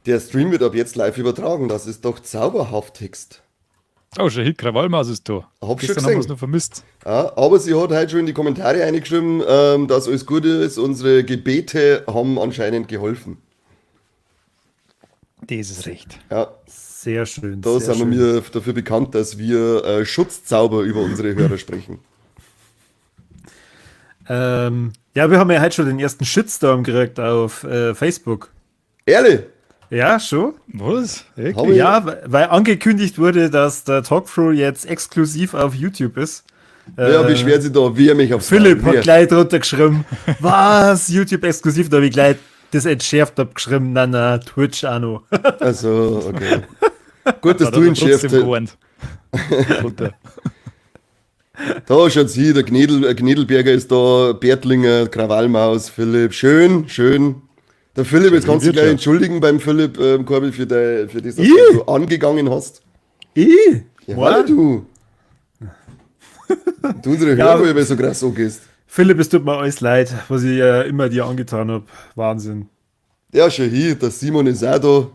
Der Stream wird ab jetzt live übertragen. Das ist doch zauberhaftigst. Oh, schon Hit Krawallmaus ist da. Hab schon Gestern haben wir es gesehen. noch vermisst. Ja, aber sie hat heute schon in die Kommentare eingeschrieben, dass alles gut ist. Unsere Gebete haben anscheinend geholfen. Das ist recht. Ja, Sehr schön. da sehr sind schön. wir dafür bekannt, dass wir Schutzzauber über unsere Hörer sprechen. Ja, wir haben ja heute schon den ersten Shitstorm gekriegt auf Facebook. Ehrlich? Ja, schon. Was? Wirklich? Hab ich- Ja, weil angekündigt wurde, dass der Talkthrough jetzt exklusiv auf YouTube ist. Wer beschwert sich da? Wer mich aufs Philipp Maul? hat gleich drunter geschrieben, was, YouTube exklusiv, da habe ich gleich das entschärft, hab geschrieben, na, na, Twitch auch noch. Also, okay. Gut, dass Hat du er ihn trotzdem schärfst. gewarnt. Runter. Da schaut sie, der Gnedelberger ist da, Bertlinger, Krawallmaus, Philipp. Schön, schön. Der Philipp, jetzt kannst du dich wird gleich schon. entschuldigen beim Philipp, Corby, für das, dass Ih. du angegangen hast. Ich? Ja, What? weil du. Du unsere Ja. Hörer, weil du so krass so gehst. Philipp, es tut mir alles leid, was ich immer dir angetan hab. Wahnsinn. Ja, schon hier, der Simon ist auch da.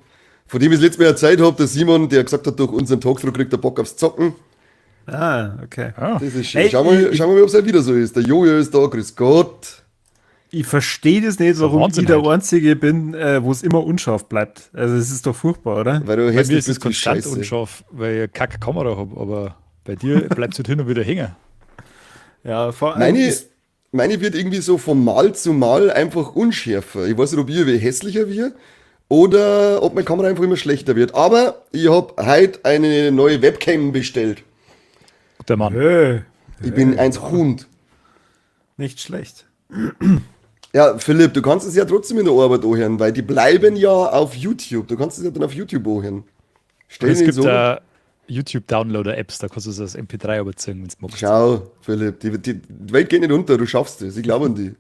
Von dem ich das letzte Mal erzählt habe, der Simon, der gesagt hat, durch unseren Talkthrough kriegt er Bock aufs Zocken. Ah, okay. Ah, Das ist schön. Ey, Schauen wir mal, ob es halt wieder so ist. Der Jojo ist da, grüß Gott. Ich verstehe das nicht, ja warum Wahnsinn ich der halt. Einzige bin, wo es immer unscharf bleibt. Also es ist doch furchtbar, oder? Weil du bei mir hässlich ist es bist wie konstant Scheiße. unscharf, weil ich eine kack Kamera habe, aber bei dir bleibt es halt hin und wieder hängen. Ja, vor allem Meine, ist, meine wird irgendwie so von Mal zu Mal einfach unschärfer. Ich weiß nicht, ob ich wie hässlicher wird oder ob meine Kamera einfach immer schlechter wird. Aber ich habe heute eine neue Webcam bestellt. Der Mann. Ich bin eins Hund. nicht schlecht. Ja, Philipp, du kannst es ja trotzdem in der Arbeit anhören, weil die bleiben ja auf YouTube. Du kannst es ja dann auf YouTube anhören. Stell Es dich gibt so. da YouTube-Downloader-Apps, da kannst du es als MP3 überziehen, wenn du magst. Schau, Philipp, die Welt geht nicht unter, du schaffst es. Ich glaube an dich.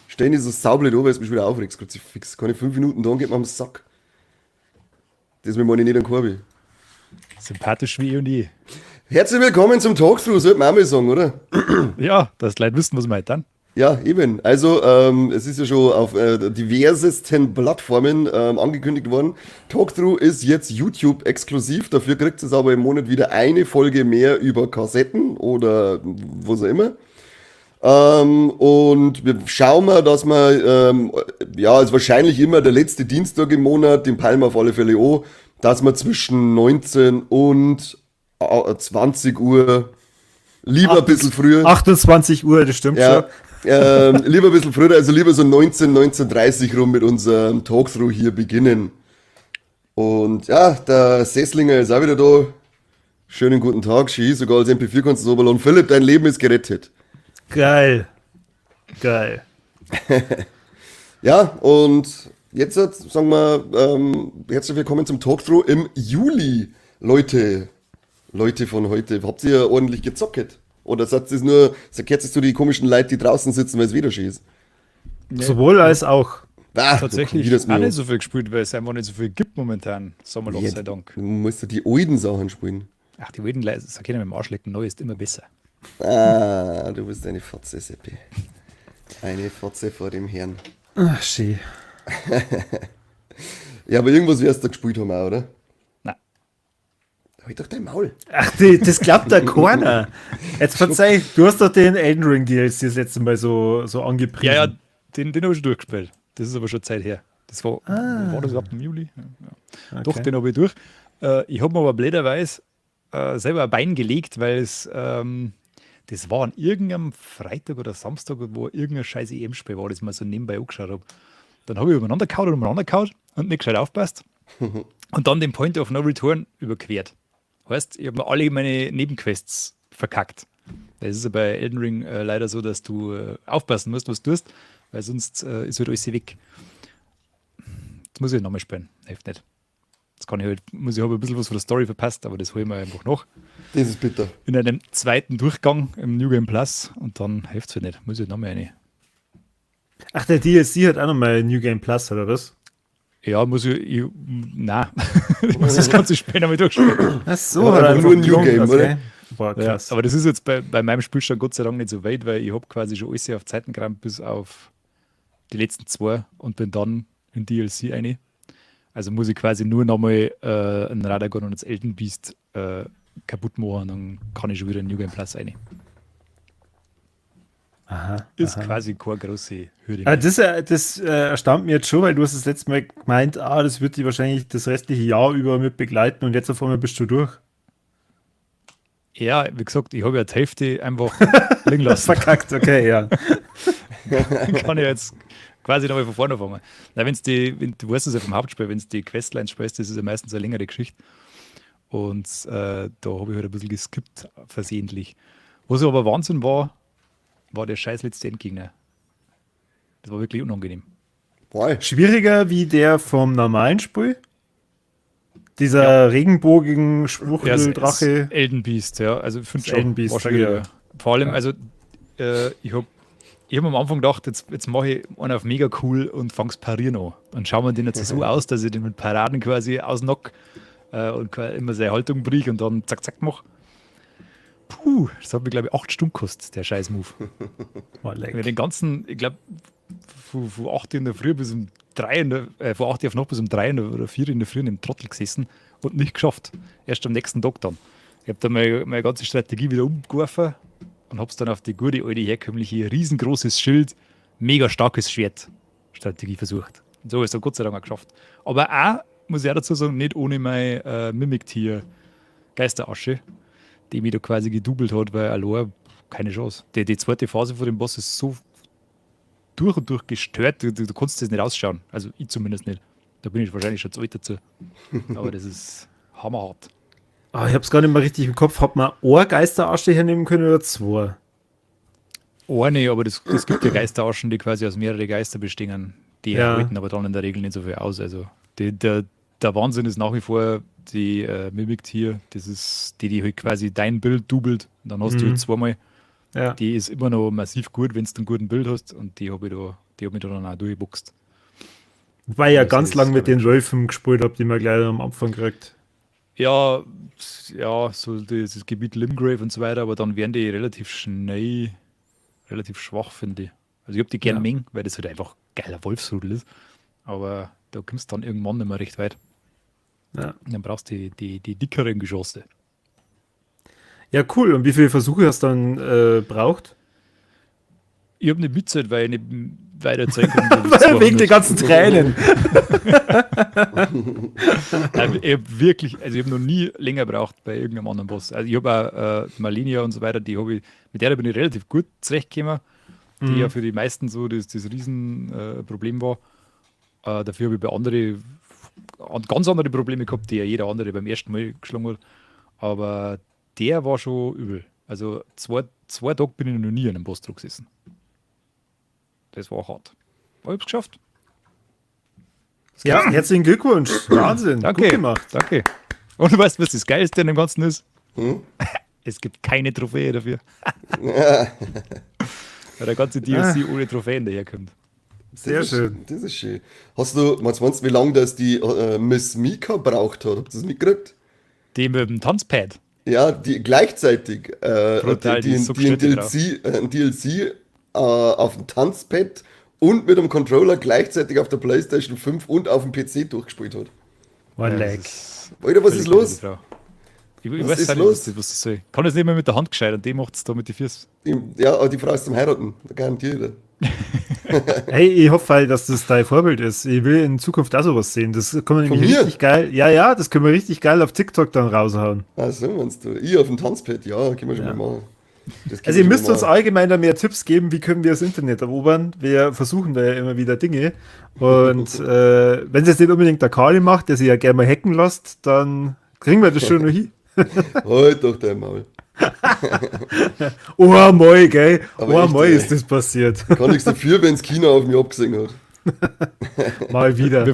Stell dich so saublöd an, weil du mich wieder aufregst. Kruzifix. Keine 5 Minuten da und geht mir am Sack. Das meine ich nicht an Corby. Sympathisch wie eh und je. Herzlich willkommen zum Talkthrough, sollte man auch mal sagen, oder? Ja, dass die Leute wissen, was wir heute dann. Ja, eben. Also, es ist ja schon auf diversesten Plattformen angekündigt worden. Talkthrough ist jetzt YouTube exklusiv. Dafür kriegt es aber im Monat wieder eine Folge mehr über Kassetten oder was auch immer. Und wir schauen mal, dass wir, ja, ist wahrscheinlich immer der letzte Dienstag im Monat, den peilen wir auf alle Fälle an, dass wir zwischen 19 und 20 Uhr, lieber ein bisschen früher. 28 Uhr, das stimmt Ja, schon. lieber ein bisschen früher, also lieber so 19, 19:30 rum mit unserem Talkthrough hier beginnen. Und ja, der Sesslinger ist auch wieder da. Schönen guten Tag, Ski, sogar als MP4 kannst du es runterladen. Philipp, dein Leben ist gerettet. Geil. Geil. Ja, und jetzt sagen wir, herzlich willkommen zum Talkthrough im Juli, Leute. Leute von heute, habt ihr ordentlich gezockt? Oder seid ihr nur, kehrt ihr zu die komischen Leute, die draußen sitzen, weil es wieder schön ist? Sowohl als auch. Bah, Tatsächlich du, auch nicht so viel gespielt, weil es einfach nicht so viel gibt momentan. Sommerloch sei Dank. Du musst ja die alten Sachen spielen. Ach, die alten Leute, das kann ich mit dem Arsch lecken, neu ist immer besser. Ah, du bist eine Fotze, Seppi. Eine Fotze vor dem Herrn. Ach, schön. Ja, aber irgendwas wirst du da gespielt haben auch, oder? Nein. Halt doch dein Maul. Ach, das glaubt da keiner. Jetzt verzeih, du hast doch den Elden Ring DLC das letzte Mal so angepriesen. Ja, ja, den habe ich schon durchgespielt. Das ist aber schon Zeit her. Das war, war das überhaupt im Juli? Ja, ja. Doch, Okay. den habe ich durch. Ich habe mir aber blöderweise selber ein Bein gelegt, weil es, das war an irgendeinem Freitag oder Samstag, wo irgendein scheiß EM-Spiel war, das ich mir so nebenbei angeschaut habe. Dann habe ich übereinander gehauen und umeinander gehauen und nicht gescheit aufpasst. Und dann den Point of No Return überquert. Heißt, ich habe mir alle meine Nebenquests verkackt. Das ist ja bei Elden Ring leider so, dass du aufpassen musst, was du tust, weil sonst ist halt alles weg. Jetzt muss ich nochmal spielen. Hilft nicht. Jetzt kann ich halt, muss ich habe ein bisschen was von der Story verpasst, aber das hole ich mir einfach noch. Das ist bitter. In einem zweiten Durchgang im New Game Plus und dann hilft es halt nicht. Muss ich halt nochmal rein. Ach, der DLC hat auch nochmal New Game Plus, oder was? Ja, muss ich nein. Ich muss das ganze Spiel nochmal durchspielen. Ach so, Ja, hat einfach einfach nur ein New geklonkt, Game, okay. oder? Boah, Ja, krass. aber das ist jetzt bei meinem Spielstand Gott sei Dank nicht so weit, weil ich habe quasi schon alles auf Zeiten gerammt, bis auf die letzten zwei und bin dann in DLC rein. Also muss ich quasi nur nochmal einen Radagon und das Elden Beast kaputt machen, dann kann ich schon wieder in New Game Plus rein. Aha, Ist aha. quasi keine große Hürde Ah, mehr. das erstaunt mich jetzt schon, weil du hast das letzte Mal gemeint, das wird dich wahrscheinlich das restliche Jahr über mit begleiten und jetzt auf einmal bist du durch. Ja, wie gesagt, ich habe ja die Hälfte einfach liegen lassen. Verkackt, okay, ja. Kann ich jetzt quasi nochmal von vorne anfangen. Na, wenn's die, wenn, du weißt es ja vom Hauptspiel, wenn du die Questline spielst, das ist ja meistens eine längere Geschichte. Und da habe ich halt ein bisschen geskippt, versehentlich. Was aber Wahnsinn war, war der scheiß letzte Endgegner. Das war wirklich unangenehm. Why? Schwieriger wie der vom normalen Spiel? Dieser regenbogigen Schwuchteldrache. Ja, das Elden Beast, ja. Also ich find Das schon, Elden Beast, war schon wieder. ja. Vor allem, Ja. also ich hab am Anfang gedacht, jetzt mache ich einen auf mega cool und fang's parieren an. Und schau mir den jetzt so aus, dass ich den mit Paraden quasi ausnock und immer seine Haltung brich und dann zack, zack mach. Puh, das hat mir, glaub ich, 8 Stunden gekostet, der scheiß Move. Oh, leck. Mit den ganzen, ich glaub, von 8 in der Früh bis um 3 in der von 8 auf noch bis um 3 in der, oder 4 in der Früh in dem Trottel gesessen und nicht geschafft. Erst am nächsten Tag dann. Ich hab dann meine ganze Strategie wieder umgeworfen und hab's dann auf die gute, alte, herkömmliche, riesengroßes Schild, mega starkes Schwert Strategie versucht. Und so hab ich's dann Gott sei Dank auch geschafft. Aber auch, muss ich auch dazu sagen, nicht ohne mein Mimiktier Geisterasche, die mich da quasi gedoubelt hat, weil allein keine Chance. Die zweite Phase von dem Boss ist so durch und durch gestört, du kannst das nicht ausschauen. Also ich zumindest nicht. Da bin ich wahrscheinlich schon zu alt dazu. Aber das ist hammerhart. Ah, ich hab's gar nicht mehr richtig im Kopf. Hat man eine Geisterasche hernehmen können oder zwei? Eine, aber das gibt ja Geisteraschen, die quasi aus mehreren Geister bestehen. Die halten aber dann in der Regel nicht so viel aus. Also der Wahnsinn ist nach wie vor die Mimiktier. Das ist die, die halt quasi dein Bild doubelt. Und dann hast du halt zweimal. Die ist immer noch massiv gut, wenn du einen guten Bild hast. Und die hab ich da, die hab ich da dann auch durchgeboxt. Wobei ich ja Das ganz ist lang mit glaub den Wölfen gespielt hab, die man gleich am Anfang kriegt. Ja, ja, so dieses Gebiet Limgrave und so weiter, aber dann werden die relativ schnell, relativ schwach, finde ich. Also ich hab die gern mengen, weil das halt einfach geiler Wolfsrudel ist. Aber da kommst du dann irgendwann nicht mehr recht weit. Und dann brauchst du die dickeren Geschosse. Ja, cool. Und wie viele Versuche hast du dann braucht? Ich hab nicht mitzählt, weil ich nicht weiter zeigen konnte, wie Weil es wegen war. der ganzen Tränen. Nein, ich hab wirklich, also ich hab noch nie länger gebraucht bei irgendeinem anderen Boss. Also ich hab auch Malenia und so weiter, die hab ich, mit der bin ich relativ gut zurechtgekommen, die ja für die meisten so das Riesenproblem war. Dafür hab ich bei anderen ganz andere Probleme gehabt, die ja jeder andere beim ersten Mal geschlagen hat. Aber der war schon übel. Also zwei Tage bin ich noch nie an einem Boss gesessen. Das war hart. Aber ich hab's geschafft. Ja, herzlichen Glückwunsch. Wahnsinn. Danke. Gut gemacht. Danke. Und du weißt, was das Geilste an dem Ganzen ist? Hm? Es gibt keine Trophäe dafür. Weil der ganze DLC ohne Trophäen daherkommt. Sehr Das schön. ist schön. Hast du, was meinst du, wie lange das die Miss Mika braucht hat? Habt ihr das mitgekriegt? Die mit dem Tanzpad. Ja, die gleichzeitig Brutal, die ist so die ein gestört, die DLC, ein DLC auf dem Tanzpad und mit dem Controller gleichzeitig auf der PlayStation 5 und auf dem PC durchgespielt hat. One Ja, das leg. ist Alter, was ist völlig los? irre, die Frau. Ich Was weiß ist auch nicht, los? was das soll. Kann das nicht mehr mit der Hand gescheit und die macht's da mit den Füßen. Ja, aber die Frau ist zum Heiraten, da garantiere ich dir. Hey, ich hoffe halt, dass das dein Vorbild ist. Ich will in Zukunft auch sowas sehen. Das kann man Von nämlich mir? richtig geil. Ja, ja, das können wir richtig geil auf TikTok dann raushauen. Ach so, meinst du? Ich auf dem Tanzpad, ja, können wir schon Ja. mal machen. Das können Also wir ihr schon müsst mal uns machen. allgemein da mehr Tipps geben, wie können wir das Internet erobern. Wir versuchen da ja immer wieder Dinge. Und wenn es jetzt nicht unbedingt der Kali macht, der sich ja gerne mal hacken lässt, dann kriegen wir das schon noch hin. Halt doch dein Maul. Oh, moi, gell? Aber Oh, echt, moi ey. ist das passiert. Kann nichts dafür, wenn's China auf mich abgesehen hat. Mal wieder. Wie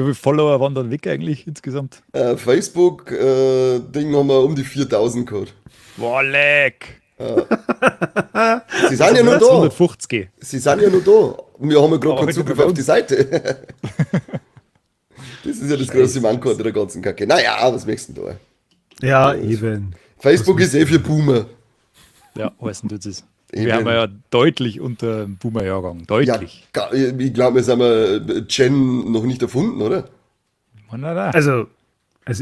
viel Follower waren dann weg eigentlich insgesamt? Facebook Ding haben wir um die 4000 gehabt. Boah, leck! Sie sind ja nur da. 150. Sie sind ja nur da. Wir haben ja gerade Aber keinen wenn du Zugriff bei auf die Seite. Das ist ja das große Manko der ganzen Kacke. Naja, was möchtest du denn da? Ja, eben. Facebook ist eh für Boomer. Ja, heißen tut es. Eben. Wir haben ja deutlich unter dem Boomer-Jahrgang. Deutlich. Ja, ich glaub, wir sind ja Gen noch nicht erfunden, oder? Na, na. Also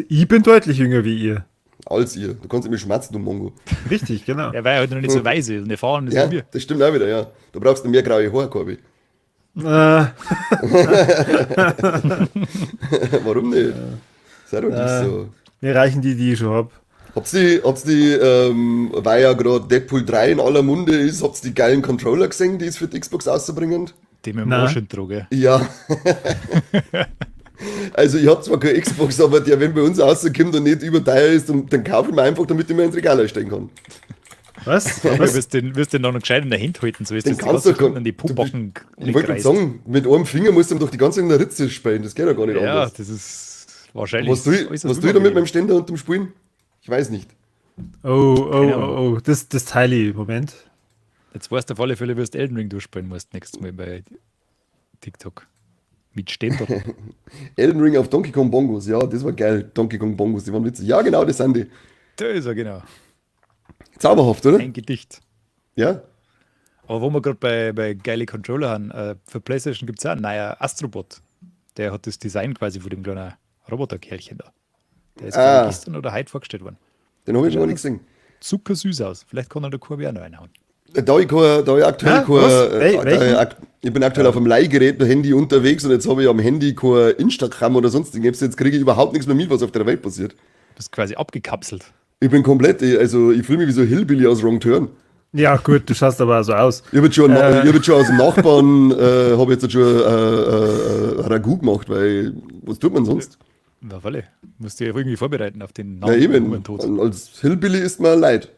ich bin deutlich jünger wie ihr. Als ihr. Du kannst immer schmerzen, du Mongo. Richtig, genau. Er war ja heute noch nicht so weise und erfahren ist Ja, wie wir. das stimmt auch wieder, ja. Du brauchst noch mehr graue Haare, Corby. Warum nicht? Sei doch nicht so. Mir reichen die, die ich schon hab. Habt ihr die, weil ja gerade Deadpool 3 in aller Munde ist, habt ihr die geilen Controller gesehen, die es für die Xbox auszubringen? Die mit dem Nein. Arsch gell? Ja. Also ich hab zwar keine Xbox, aber der, wenn bei uns rauskommt und nicht überteuer ist, dann kaufe ich mir einfach, damit ich mir ins Regal einstellen kann. Was? Du Was? wirst den noch gescheit in der Hand halten, so ist Den das die kannst du ganze Zeit an die du bist- Pobacken Ich wollte gerade sagen, mit einem Finger musst du ihm doch die ganze Zeit in der Ritze spielen, das geht ja gar nicht Ja, anders. das ist wahrscheinlich. Was tue ich, äußerst was tue ich da mit unangenehm. meinem Ständer und dem Spielen? Ich weiß nicht. Oh, oh, Keine oh, oh. Das teile ich. Moment. Jetzt weißt du auf alle Fälle, wirst Elden Ring durchspielen musst nächstes Mal bei TikTok. Mit Ständer. Elden Ring auf Donkey Kong Bongos, ja, das war geil. Donkey Kong Bongos, die waren witzig. Ja, genau, das sind die. Da ist er, genau. Zauberhaft, oder? Ein Gedicht. Ja. Aber wo wir gerade bei geile Controller haben, für PlayStation gibt es auch einen neuen Astrobot. Der hat das Design quasi von dem kleinen Roboterkerlchen da. Der ist Ah. glaub ich, gestern oder heute vorgestellt worden. Den habe ich schon noch nicht gesehen. Zuckersüß aus. Vielleicht kann er der Corby auch noch einhauen. Da ich, kein, da ich aktuell Hä? kein, Was? Welchen? ich bin aktuell auf dem Leihgerät, Handy unterwegs und jetzt habe ich am Handy kein Instagram oder sonst irgendwas. Jetzt kriege ich überhaupt nichts mehr mit, was auf der Welt passiert. Du bist quasi abgekapselt. Ich bin komplett, also ich fühle mich wie so Hillbilly aus Wrong Turn. Ja, gut, du schaust aber so aus. Ich habe jetzt schon, ich hab jetzt schon aus dem Nachbarn, habe jetzt schon Ragout gemacht, weil was tut man sonst? Na, Falle. Musst dich irgendwie vorbereiten auf den Na nahen eben, Tod. als Hillbilly ist man leid.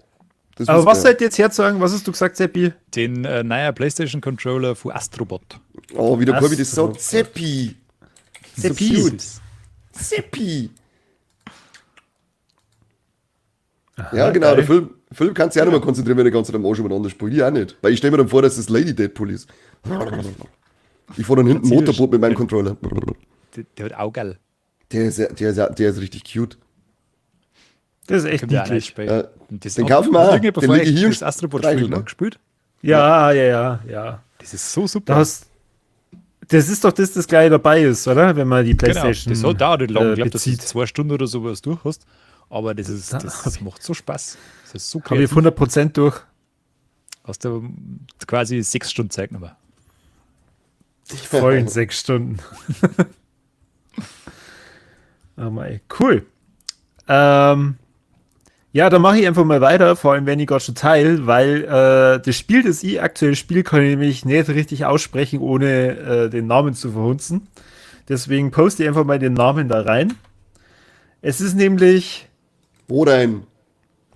Das Aber wisst was ihr. seid ihr jetzt herzagen? Was hast du gesagt, Seppi? Den neuen PlayStation Controller von Astrobot. Oh, wie der Corby das Astrobot. sagt, Seppi. Seppi. So cute. Seppi. Ja, genau, geil. der Philipp kann sich auch nicht mehr konzentrieren, wenn er die ganze Zeit am Arsch umeinander spielt. Ich auch nicht. Weil ich stelle mir dann vor, dass das Lady Deadpool ist. Ich fahre dann hinten Erzähl Motorboot mit meinem Controller. Der hat auch geil. Der ist richtig cute. Das ist echt Kommt ja auch niedlich. Spiel. Ja, Und das den hat- kaufen wir hat auch. irgendjemand Den vorher liege ich hier das und Astrobot-Spiel streichel, mal ne? gespielt? Ja. Das ist so super. Das ist doch das, das gleich dabei ist, oder? Wenn man die PlayStation. Genau, das hat dauert nicht lange. Ich glaube, dass du bezieht. 2 Stunden oder sowas durch hast. Aber das ist, Da das hab ich- macht so Spaß. Das ist so Habe ich kreativ. 100% durch. Hast du quasi 6 Stunden Zeit genommen. Ich freue mich 6 Stunden. Oh mei, cool. Ja, dann mache ich einfach mal weiter, vor allem wenn ich gerade schon teil, weil das Spiel, das ich aktuell spiele, kann ich nämlich nicht richtig aussprechen, ohne den Namen zu verhunzen. Deswegen poste ich einfach mal den Namen da rein. Es ist nämlich Wo rein?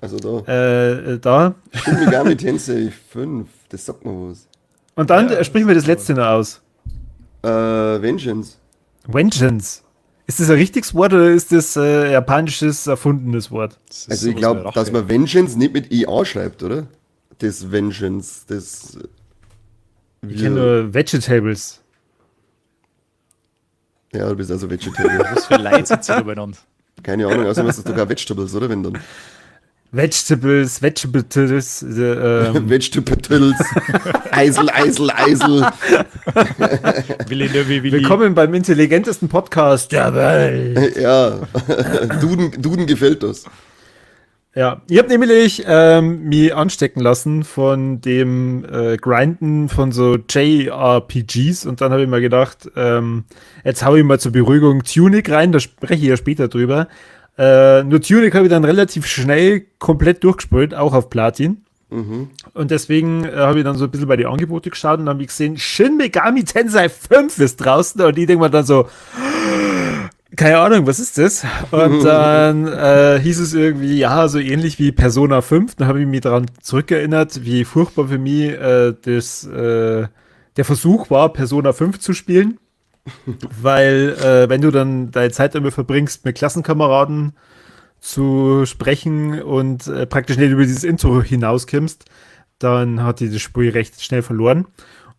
Also da. Da. Shin Megami Tensei 5, das sagt mir was. Und dann Ja, sprechen wir das letzte noch aus. Vengeance. Vengeance. Ist das ein richtiges Wort oder ist das japanisches, erfundenes Wort? Das ist Also ich sowas glaube, wie Rache. dass man Vengeance nicht mit EA schreibt, oder? Das Vengeance, das... Ich kenne nur Vegetables. Ja, du bist also Vegetable. Was für Leute sind da beieinander? Keine Ahnung, außerdem ist das doch auch Vegetables, oder? Wenn dann. Vegetables, Vegetables. Vegetables. Eisel, Eisel, Eisel. Willi, Löwi, Willi. Willkommen beim intelligentesten Podcast der Welt. Ja. Duden gefällt das. Ja, ich habe nämlich mich anstecken lassen von dem Grinden von so JRPGs und dann habe ich mir gedacht, jetzt hau ich mal zur Beruhigung Tunic rein, da spreche ich ja später drüber. Nur Tunic habe ich dann relativ schnell komplett durchgespielt, auch auf Platin. Und deswegen habe ich dann so ein bisschen bei den Angeboten geschaut und dann habe ich gesehen, Shin Megami Tensei 5 ist draußen und ich denke mir dann so, keine Ahnung, was ist das? Und dann hieß es irgendwie, ja, so ähnlich wie Persona 5. Dann habe ich mich daran zurückerinnert, wie furchtbar für mich der Versuch war, Persona 5 zu spielen. Weil, wenn du dann deine Zeit damit verbringst, mit Klassenkameraden zu sprechen und praktisch nicht über dieses Intro hinauskommst, dann hat die das Spiel recht schnell verloren.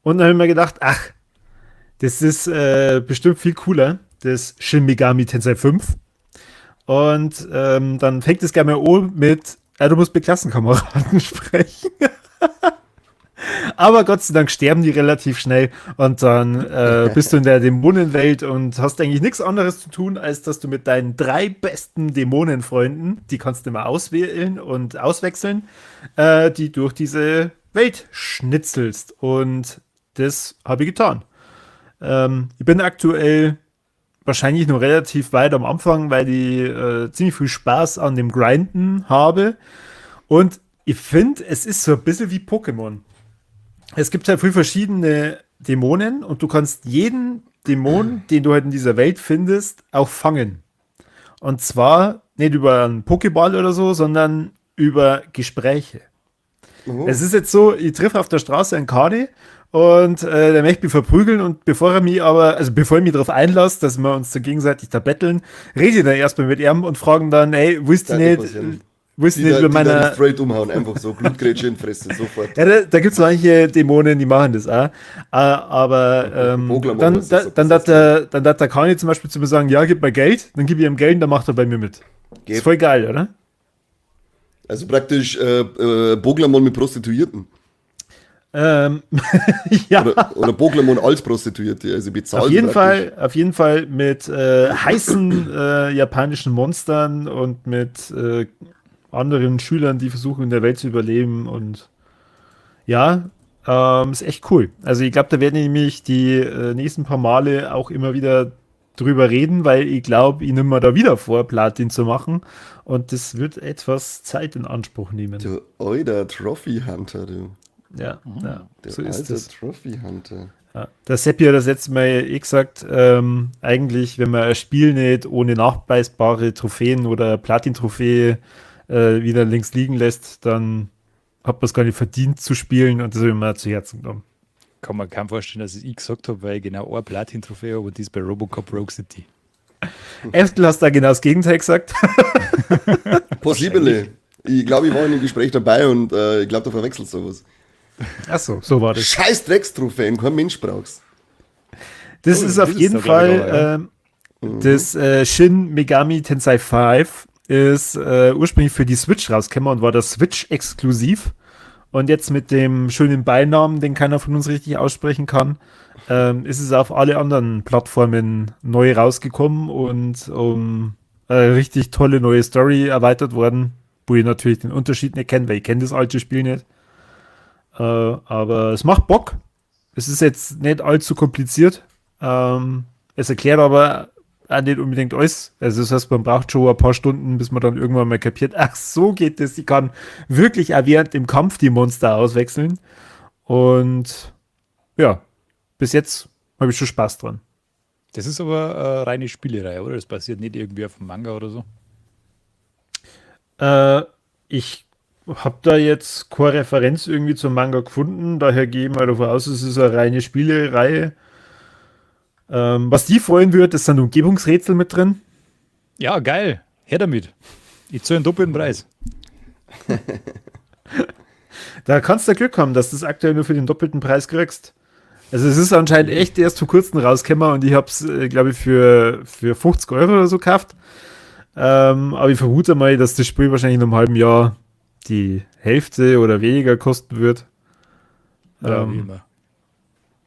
Und dann habe ich mir gedacht, ach, das ist bestimmt viel cooler, das Shin Megami Tensei 5. Und dann fängt es gerne mal an mit, du musst mit Klassenkameraden sprechen. Aber Gott sei Dank sterben die relativ schnell und dann bist du in der Dämonenwelt und hast eigentlich nichts anderes zu tun, als dass du mit deinen drei besten Dämonenfreunden, die kannst du immer auswählen und auswechseln, die durch diese Welt schnitzelst. Und das habe ich getan. Ich bin aktuell wahrscheinlich noch relativ weit am Anfang, weil ich ziemlich viel Spaß an dem Grinden habe. Und ich finde, es ist so ein bisschen wie Pokémon. Es gibt halt viele verschiedene Dämonen und du kannst jeden Dämon, den du halt in dieser Welt findest, auch fangen. Und zwar nicht über einen Pokéball oder so, sondern über Gespräche. Oh. Es ist jetzt so, ich treffe auf der Straße einen Kani und der möchte mich verprügeln und bevor er mich aber, also bevor ich mich darauf einlasse, dass wir uns so gegenseitig da betteln, rede ich dann erstmal mit ihm und fragen dann, ey, willst du nicht, willst du nicht über meine. Straight umhauen, einfach so, Blutgrätsche in Fresse, sofort. Ja, da gibt es manche Dämonen, die machen das auch. Aber dann darf der Kani zum Beispiel zu mir sagen, ja, gib mir Geld, dann gib ich ihm Geld und dann macht er bei mir mit. Ist voll geil, oder? Also praktisch Boglamon mit Prostituierten. Ja. Oder Boglamon als Prostituierte, also bezahlt. Auf jeden Fall mit heißen japanischen Monstern und mit anderen Schülern, die versuchen, in der Welt zu überleben. Und ja, ist echt cool. Also ich glaube, da werden nämlich die nächsten paar Male auch immer wieder drüber reden, weil ich glaube, ich nehme mir da wieder vor, Platin zu machen. Und das wird etwas Zeit in Anspruch nehmen. Du alter Trophy Hunter, du. Ja, ja, der so ist das. Trophy Hunter. Ja. Der Seppi hat das letzte Mal eh gesagt, eigentlich, wenn man ein Spiel nicht ohne nachweisbare Trophäen oder Platin-Trophäe wieder links liegen lässt, dann hat man es gar nicht verdient zu spielen und das habe ich mir zu Herzen genommen. Kann man kaum vorstellen, dass ich gesagt habe, weil ich genau eine Platin-Trophäe habe und die ist bei Robocop Rogue City. Eftel hast da genau das Gegenteil gesagt. Possibile. Ich glaube, ich war in dem Gespräch dabei und ich glaube, du verwechselst sowas. Ach so, so war das. Scheiß Dreckstrophen, kein Mensch brauchst. Das ist auf jeden Fall das Shin Megami Tensei 5 ist ursprünglich für die Switch rausgekommen und war das Switch exklusiv. Und jetzt mit dem schönen Beinamen, den keiner von uns richtig aussprechen kann, ist es auf alle anderen Plattformen neu rausgekommen und um eine richtig tolle neue Story erweitert worden, wo ich natürlich den Unterschied nicht kenne, weil ich kenne das alte Spiel nicht. Aber es macht Bock. Es ist jetzt nicht allzu kompliziert. Es erklärt aber auch nicht unbedingt alles. Also das heißt, man braucht schon ein paar Stunden, bis man dann irgendwann mal kapiert, ach, so geht das. Ich kann wirklich auch während dem Kampf die Monster auswechseln. Und ja, bis jetzt habe ich schon Spaß dran. Das ist aber eine reine Spielerei, oder? Das basiert nicht irgendwie auf dem Manga oder so? Ich habe da jetzt keine Referenz irgendwie zum Manga gefunden, daher gehe ich mal davon aus, es ist eine reine Spielereihe. Was die freuen wird, ist ein Umgebungsrätsel mit drin. Ja, geil. Her damit. Ich zahle einen doppelten Preis. Da kannst du Glück haben, dass du das aktuell nur für den doppelten Preis kriegst. Also es ist anscheinend echt erst vor kurzem rausgekommen und ich habe es, glaube ich, für 50 Euro oder so gekauft. Aber ich vermute mal, dass das Spiel wahrscheinlich in einem halben Jahr die Hälfte oder weniger kosten wird. Ja, wie immer.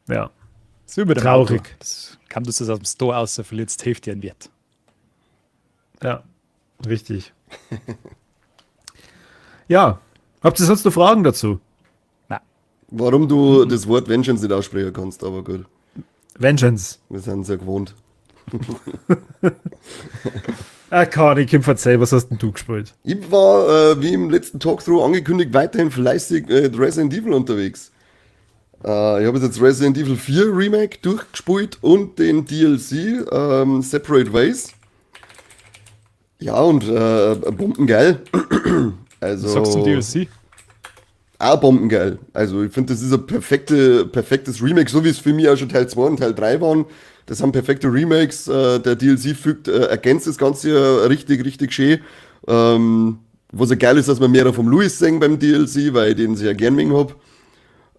Ja. So über traurig. Das kam das aus dem Store aus, da verliert die Hälfte an Wert. Ja, richtig. Ja. Habt ihr sonst noch Fragen dazu? Na. Warum du das Wort Vengeance nicht aussprechen kannst, aber gut. Vengeance. Wir sind sehr gewohnt. Ah, Kani, Kim, verzeih, was hast denn du gespielt? Ich war, wie im letzten Talkthrough angekündigt, weiterhin fleißig Resident Evil unterwegs. Ich habe jetzt Resident Evil 4 Remake durchgespielt und den DLC Separate Ways. Ja, und bombengeil. Also, was sagst du zum DLC? Auch bombengeil. Also ich finde, das ist ein perfektes Remake, so wie es für mich auch schon Teil 2 und Teil 3 waren. Das sind perfekte Remakes. Der DLC ergänzt das Ganze richtig, richtig schön. Was ja geil ist, dass wir mehr vom Louis sehen beim DLC, weil ich den sehr gern mögen hab.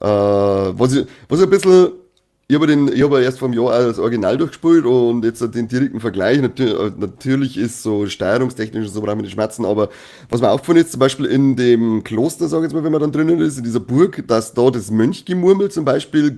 Was ich ein bisschen Ich hab ja erst vor einem Jahr auch das Original durchgespielt und jetzt den direkten Vergleich. Natürlich ist so steuerungstechnisch und so brauchen wir die Schmerzen, aber was mir aufgefallen ist, zum Beispiel in dem Kloster, sag ich jetzt mal, wenn man dann drinnen ist, in dieser Burg, dass da das Mönchgemurmel zum Beispiel,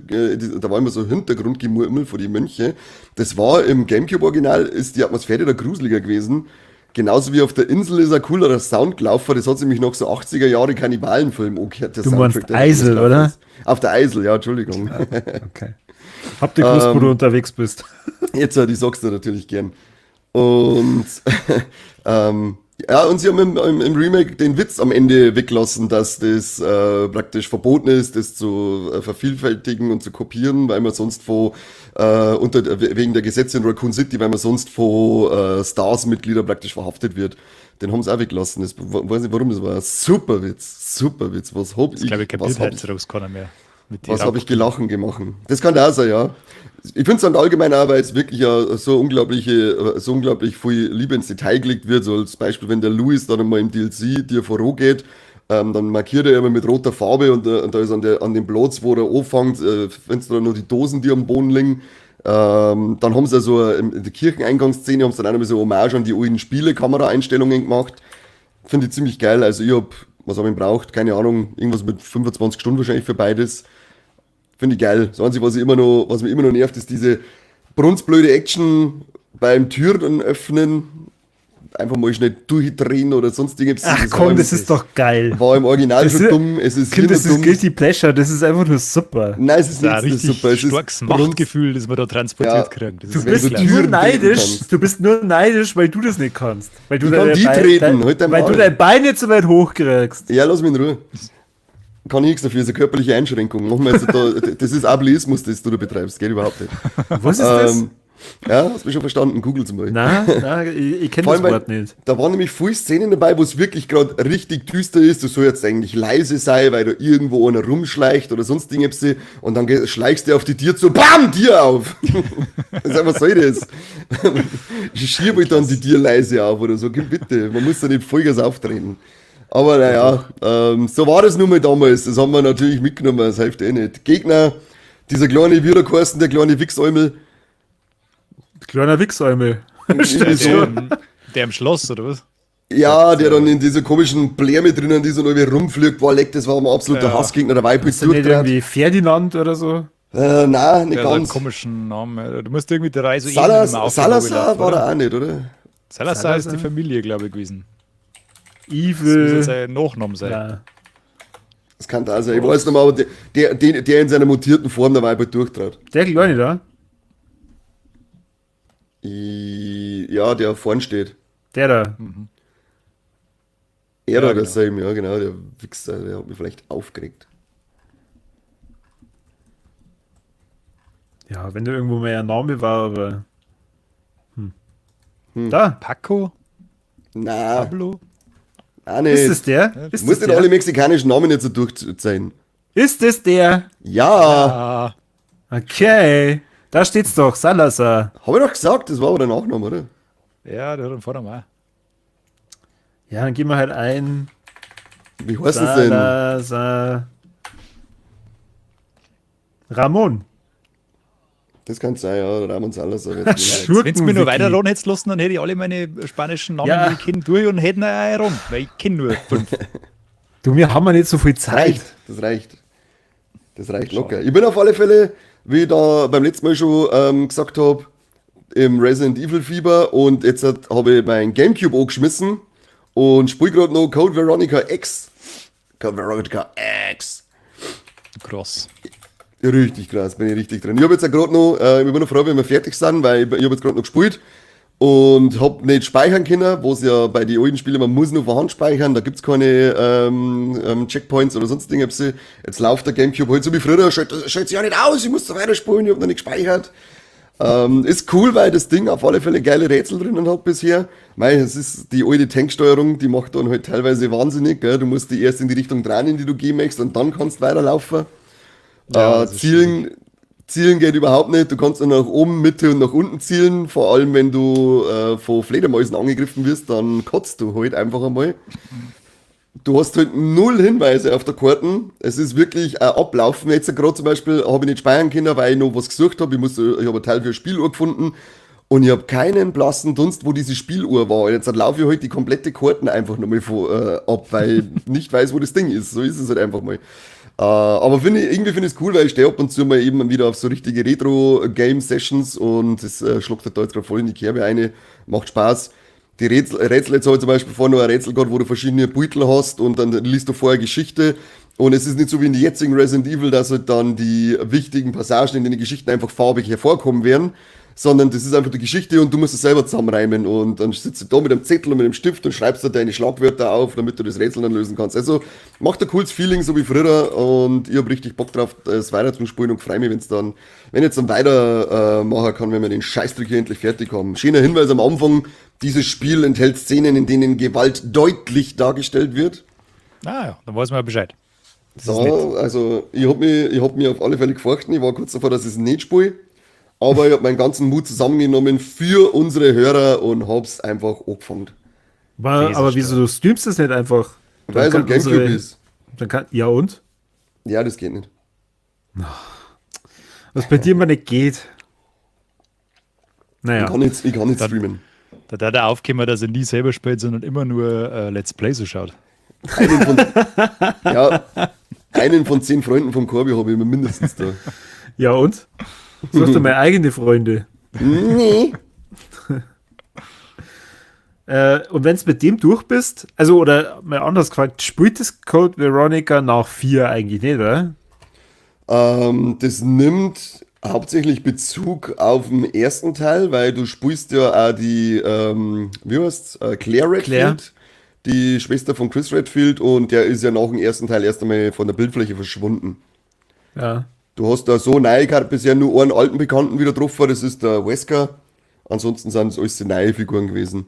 da war immer so Hintergrundgemurmel vor die Mönche. Das war im Gamecube-Original, ist die Atmosphäre da gruseliger gewesen. Genauso wie auf der Insel ist ein coolerer Sound gelaufen, das hat sich nämlich noch so 80er Jahre Kannibalenfilm angehört. Der Du meinst Soundtrack, der Eisel, gelaufen oder? ist. Auf der Eisel, ja, Entschuldigung. Okay. Hab dir gewusst, wo du unterwegs bist. Jetzt, die sagst du natürlich gern. Und ja, und sie haben im Remake den Witz am Ende weglassen, dass das praktisch verboten ist, das zu vervielfältigen und zu kopieren, weil man sonst von wegen der Gesetze in Raccoon City, weil man sonst von Stars-Mitgliedern praktisch verhaftet wird. Den haben sie auch weggelassen. Das weiß nicht warum, das war ein super Witz. Super Witz. Was hab Das ich, glaube ich, was kapiert hab heutzutage keiner mehr. Mit die was habe ich Raubkopien. gelachen gemacht? Das kann auch sein, ja. Ich finde es dann allgemein auch, weil es wirklich ja so unglaublich viel Liebe ins Detail gelegt wird. So als Beispiel, wenn der Louis dann einmal im DLC dir vorangeht, dann markiert er immer mit roter Farbe und da ist an dem Platz, wo er anfängt, findest du dann noch die Dosen, die am Boden liegen. Dann haben sie also in der Kircheneingangsszene haben sie dann auch noch so Hommage an die alten Spiele, Kameraeinstellungen gemacht. Finde ich ziemlich geil. Also ich hab, was hab ich gebraucht? Keine Ahnung, irgendwas mit 25 Stunden wahrscheinlich für beides. Finde ich geil. Das Einzige, was mich immer noch nervt, ist diese brunzblöde Action beim Türen öffnen. Einfach mal schnell durchdrehen oder sonst irgendwas. Ach Das war komm, im- das ist doch geil. War im Original Das schon ist- dumm, es ist Kind, hier das noch ist dumm. Guilty Pleasure, das ist einfach nur super. Nein, es ist Das ist ein nicht richtig super. Es ist starkes brunz- Machtgefühl, das wir da transportiert Ja. kriegen. Das Du ist Wenn bist du klasse. nur Türen treten neidisch, kannst. du bist nur neidisch, weil du das nicht kannst. Weil du Ich kann deine die treten, halt dein weil du Maul. dein Bein nicht so weit hochkriegst. Ja, lass mich in Ruhe. Kann ich nichts dafür, ist eine körperliche Einschränkung. Machen wir jetzt da, das ist Ableismus, das du da betreibst, geht überhaupt nicht. Was ist das? Ja, hast du mich schon verstanden, google's mal. Na, na, ich kenne Vor das allem, weil Wort nicht. Da waren nämlich viele Szenen dabei, wo es wirklich gerade richtig düster ist. Du soll jetzt eigentlich leise sein, weil da irgendwo einer rumschleicht oder sonst Dinge. Und dann schleichst du auf die Tür zu, BAM, Tier auf! Das ist einfach, was soll das? Schieb ich dann die Tür leise auf oder so, gib bitte. Man muss da nicht Vollgas auftreten. Aber naja, so war das nun mal damals. Das haben wir natürlich mitgenommen, das hilft eh nicht. Gegner, dieser kleine Wiederkosten, der kleine Wichsäumel. Kleiner Wichsäumel. Irgendwie so. Der im Schloss, oder was? Ja, der dann in dieser komischen Blärme drinnen, die so irgendwie rumfliegt, war leck, das war ein absoluter Ja. Hassgegner, der Weib ist Ist der nicht durchtrat. irgendwie Ferdinand oder so? Nein, nicht Der hat einen ganz. komischen Namen. Du musst irgendwie drei so Salazar war er auch nicht, oder? Salazar ist die Salazar? Familie, glaube ich, gewesen. Das muss Evil. jetzt sein Nachname sein. Ja. Das kann da sein. Ich weiß nicht mehr, aber der in seiner mutierten Form der Weib durchtrat. Der Kleine da? Ja, der vorn steht. Der da. Er Ja, oder genau. same, ja, genau, der Wichser, der hat mich vielleicht aufgeregt. Ja, wenn da irgendwo mal ein Name war, aber. Hm. Da. Paco? Na, Pablo? auch nicht. Ist es der? Ist Muss das nicht der? alle mexikanischen Namen jetzt so durchzeigen. Ist es der? Ja, Ah, Okay. Da steht's doch, Salazar. habe ich doch gesagt, das war aber der Nachname, oder? ja, der hat einen Vornamen auch. Ja, dann gehen wir halt ein. Wie heißt das denn? Salazar. Ramon. Das kann sein, ja, Ramon Salazar. wird's gewesen. Schurken- Wenn du mir nur Wiki. weiter ran hättest lassen, dann hätte ich alle meine spanischen Namen, Ja. die ich kenne, durch und hätten auch ran, weil ich kenne nur 5. Du, wir haben ja nicht so viel Das Zeit. reicht, das reicht. Das reicht locker. Ich bin auf alle Fälle, wie ich da beim letzten Mal schon gesagt habe, im Resident Evil Fieber und jetzt habe ich mein Gamecube angeschmissen und spiele gerade noch Code Veronica X. Code Veronica X. Krass. Richtig krass, bin ich richtig drin. Ich habe jetzt auch gerade noch, ich bin noch froh, wenn wir fertig sind, weil ich habe jetzt gerade noch gespielt und hab nicht speichern können, wo es ja bei den alten Spielen, man muss nur von Hand speichern, da gibt's keine Checkpoints oder sonst Dinge. Jetzt läuft der Gamecube halt so wie früher, schaltet sich ja nicht aus, ich muss da weiterspielen, ich hab noch nicht gespeichert. Ist cool, weil das Ding auf alle Fälle geile Rätsel drinnen hat bisher. Mei, es ist die alte Tanksteuerung, die macht dann halt teilweise wahnsinnig. Gell? Du musst die erst in die Richtung dran, in die du gehen möchtest, und dann kannst du weiterlaufen. Ja, das ist Zielen geht überhaupt nicht. Du kannst nur nach oben, Mitte und nach unten zielen. Vor allem, wenn du von Fledermäusen angegriffen wirst, dann kotzt du halt einfach einmal. Du hast halt null Hinweise auf der Karten. Es ist wirklich ein Ablaufen. Jetzt gerade zum Beispiel habe ich nicht speichern können, weil ich noch was gesucht habe. Ich habe einen Teil für eine Spieluhr gefunden und ich habe keinen blassen Dunst, wo diese Spieluhr war. Und jetzt laufe ich halt die komplette Karten einfach nochmal ab, weil ich nicht weiß, wo das Ding ist. So ist es halt einfach mal. Aber irgendwie finde ich es cool, weil ich stehe ab und zu mal eben wieder auf so richtige Retro-Game-Sessions und das schlägt halt da jetzt gerade voll in die Kerbe eine. Macht Spaß. Die Rätsel jetzt habe ich zum Beispiel vorher noch ein Rätsel gehabt, wo du verschiedene Beutel hast und dann liest du vorher Geschichte. Und es ist nicht so wie in den jetzigen Resident Evil, dass halt dann die wichtigen Passagen in den Geschichten einfach farbig hervorkommen werden, sondern das ist einfach die Geschichte und du musst es selber zusammenreimen. Und dann sitzt du da mit einem Zettel und mit einem Stift und schreibst da deine Schlagwörter auf, damit du das Rätsel dann lösen kannst. Also macht ein cooles Feeling, so wie früher, und ich hab richtig Bock drauf, es weiter zu spielen und freue mich, wenn ich jetzt dann weiter machen kann, wenn wir den Scheißdreck hier endlich fertig haben. Schöner Hinweis am Anfang: Dieses Spiel enthält Szenen, in denen Gewalt deutlich dargestellt wird. Ah ja, dann weiß man ja Bescheid. Das so, also ich hab mich auf alle Fälle gefürchtet. Ich war kurz davor, dass ich es nicht spiele. Aber ich habe meinen ganzen Mut zusammengenommen für unsere Hörer und hab's einfach angefangen. Aber wieso, du streamst das nicht einfach? Weil es am Gamecube ist. Dann kann, ja und? Ja, das geht nicht. Was bei dir mal nicht geht. Naja. Ich kann nicht streamen. Da hat er aufgekommen, dass er nie selber spielt, sondern immer nur Let's Play so schaut. Ja, einen von 10 Freunden vom Corby habe ich immer mindestens da. Ja und? Such dir mal eigene Freunde. Nee. Und wenn du mit dem durch bist, also oder mal anders gefragt, spielt das Code Veronica nach 4 eigentlich nicht, oder? Das nimmt hauptsächlich Bezug auf den ersten Teil, weil du spielst ja auch die, wie heißt's, Claire Redfield, Claire, die Schwester von Chris Redfield, und der ist ja nach dem ersten Teil erst einmal von der Bildfläche verschwunden. Du hast da so neu bisher nur einen alten Bekannten wieder getroffen, das ist der Wesker. Ansonsten sind es alles neue Figuren gewesen.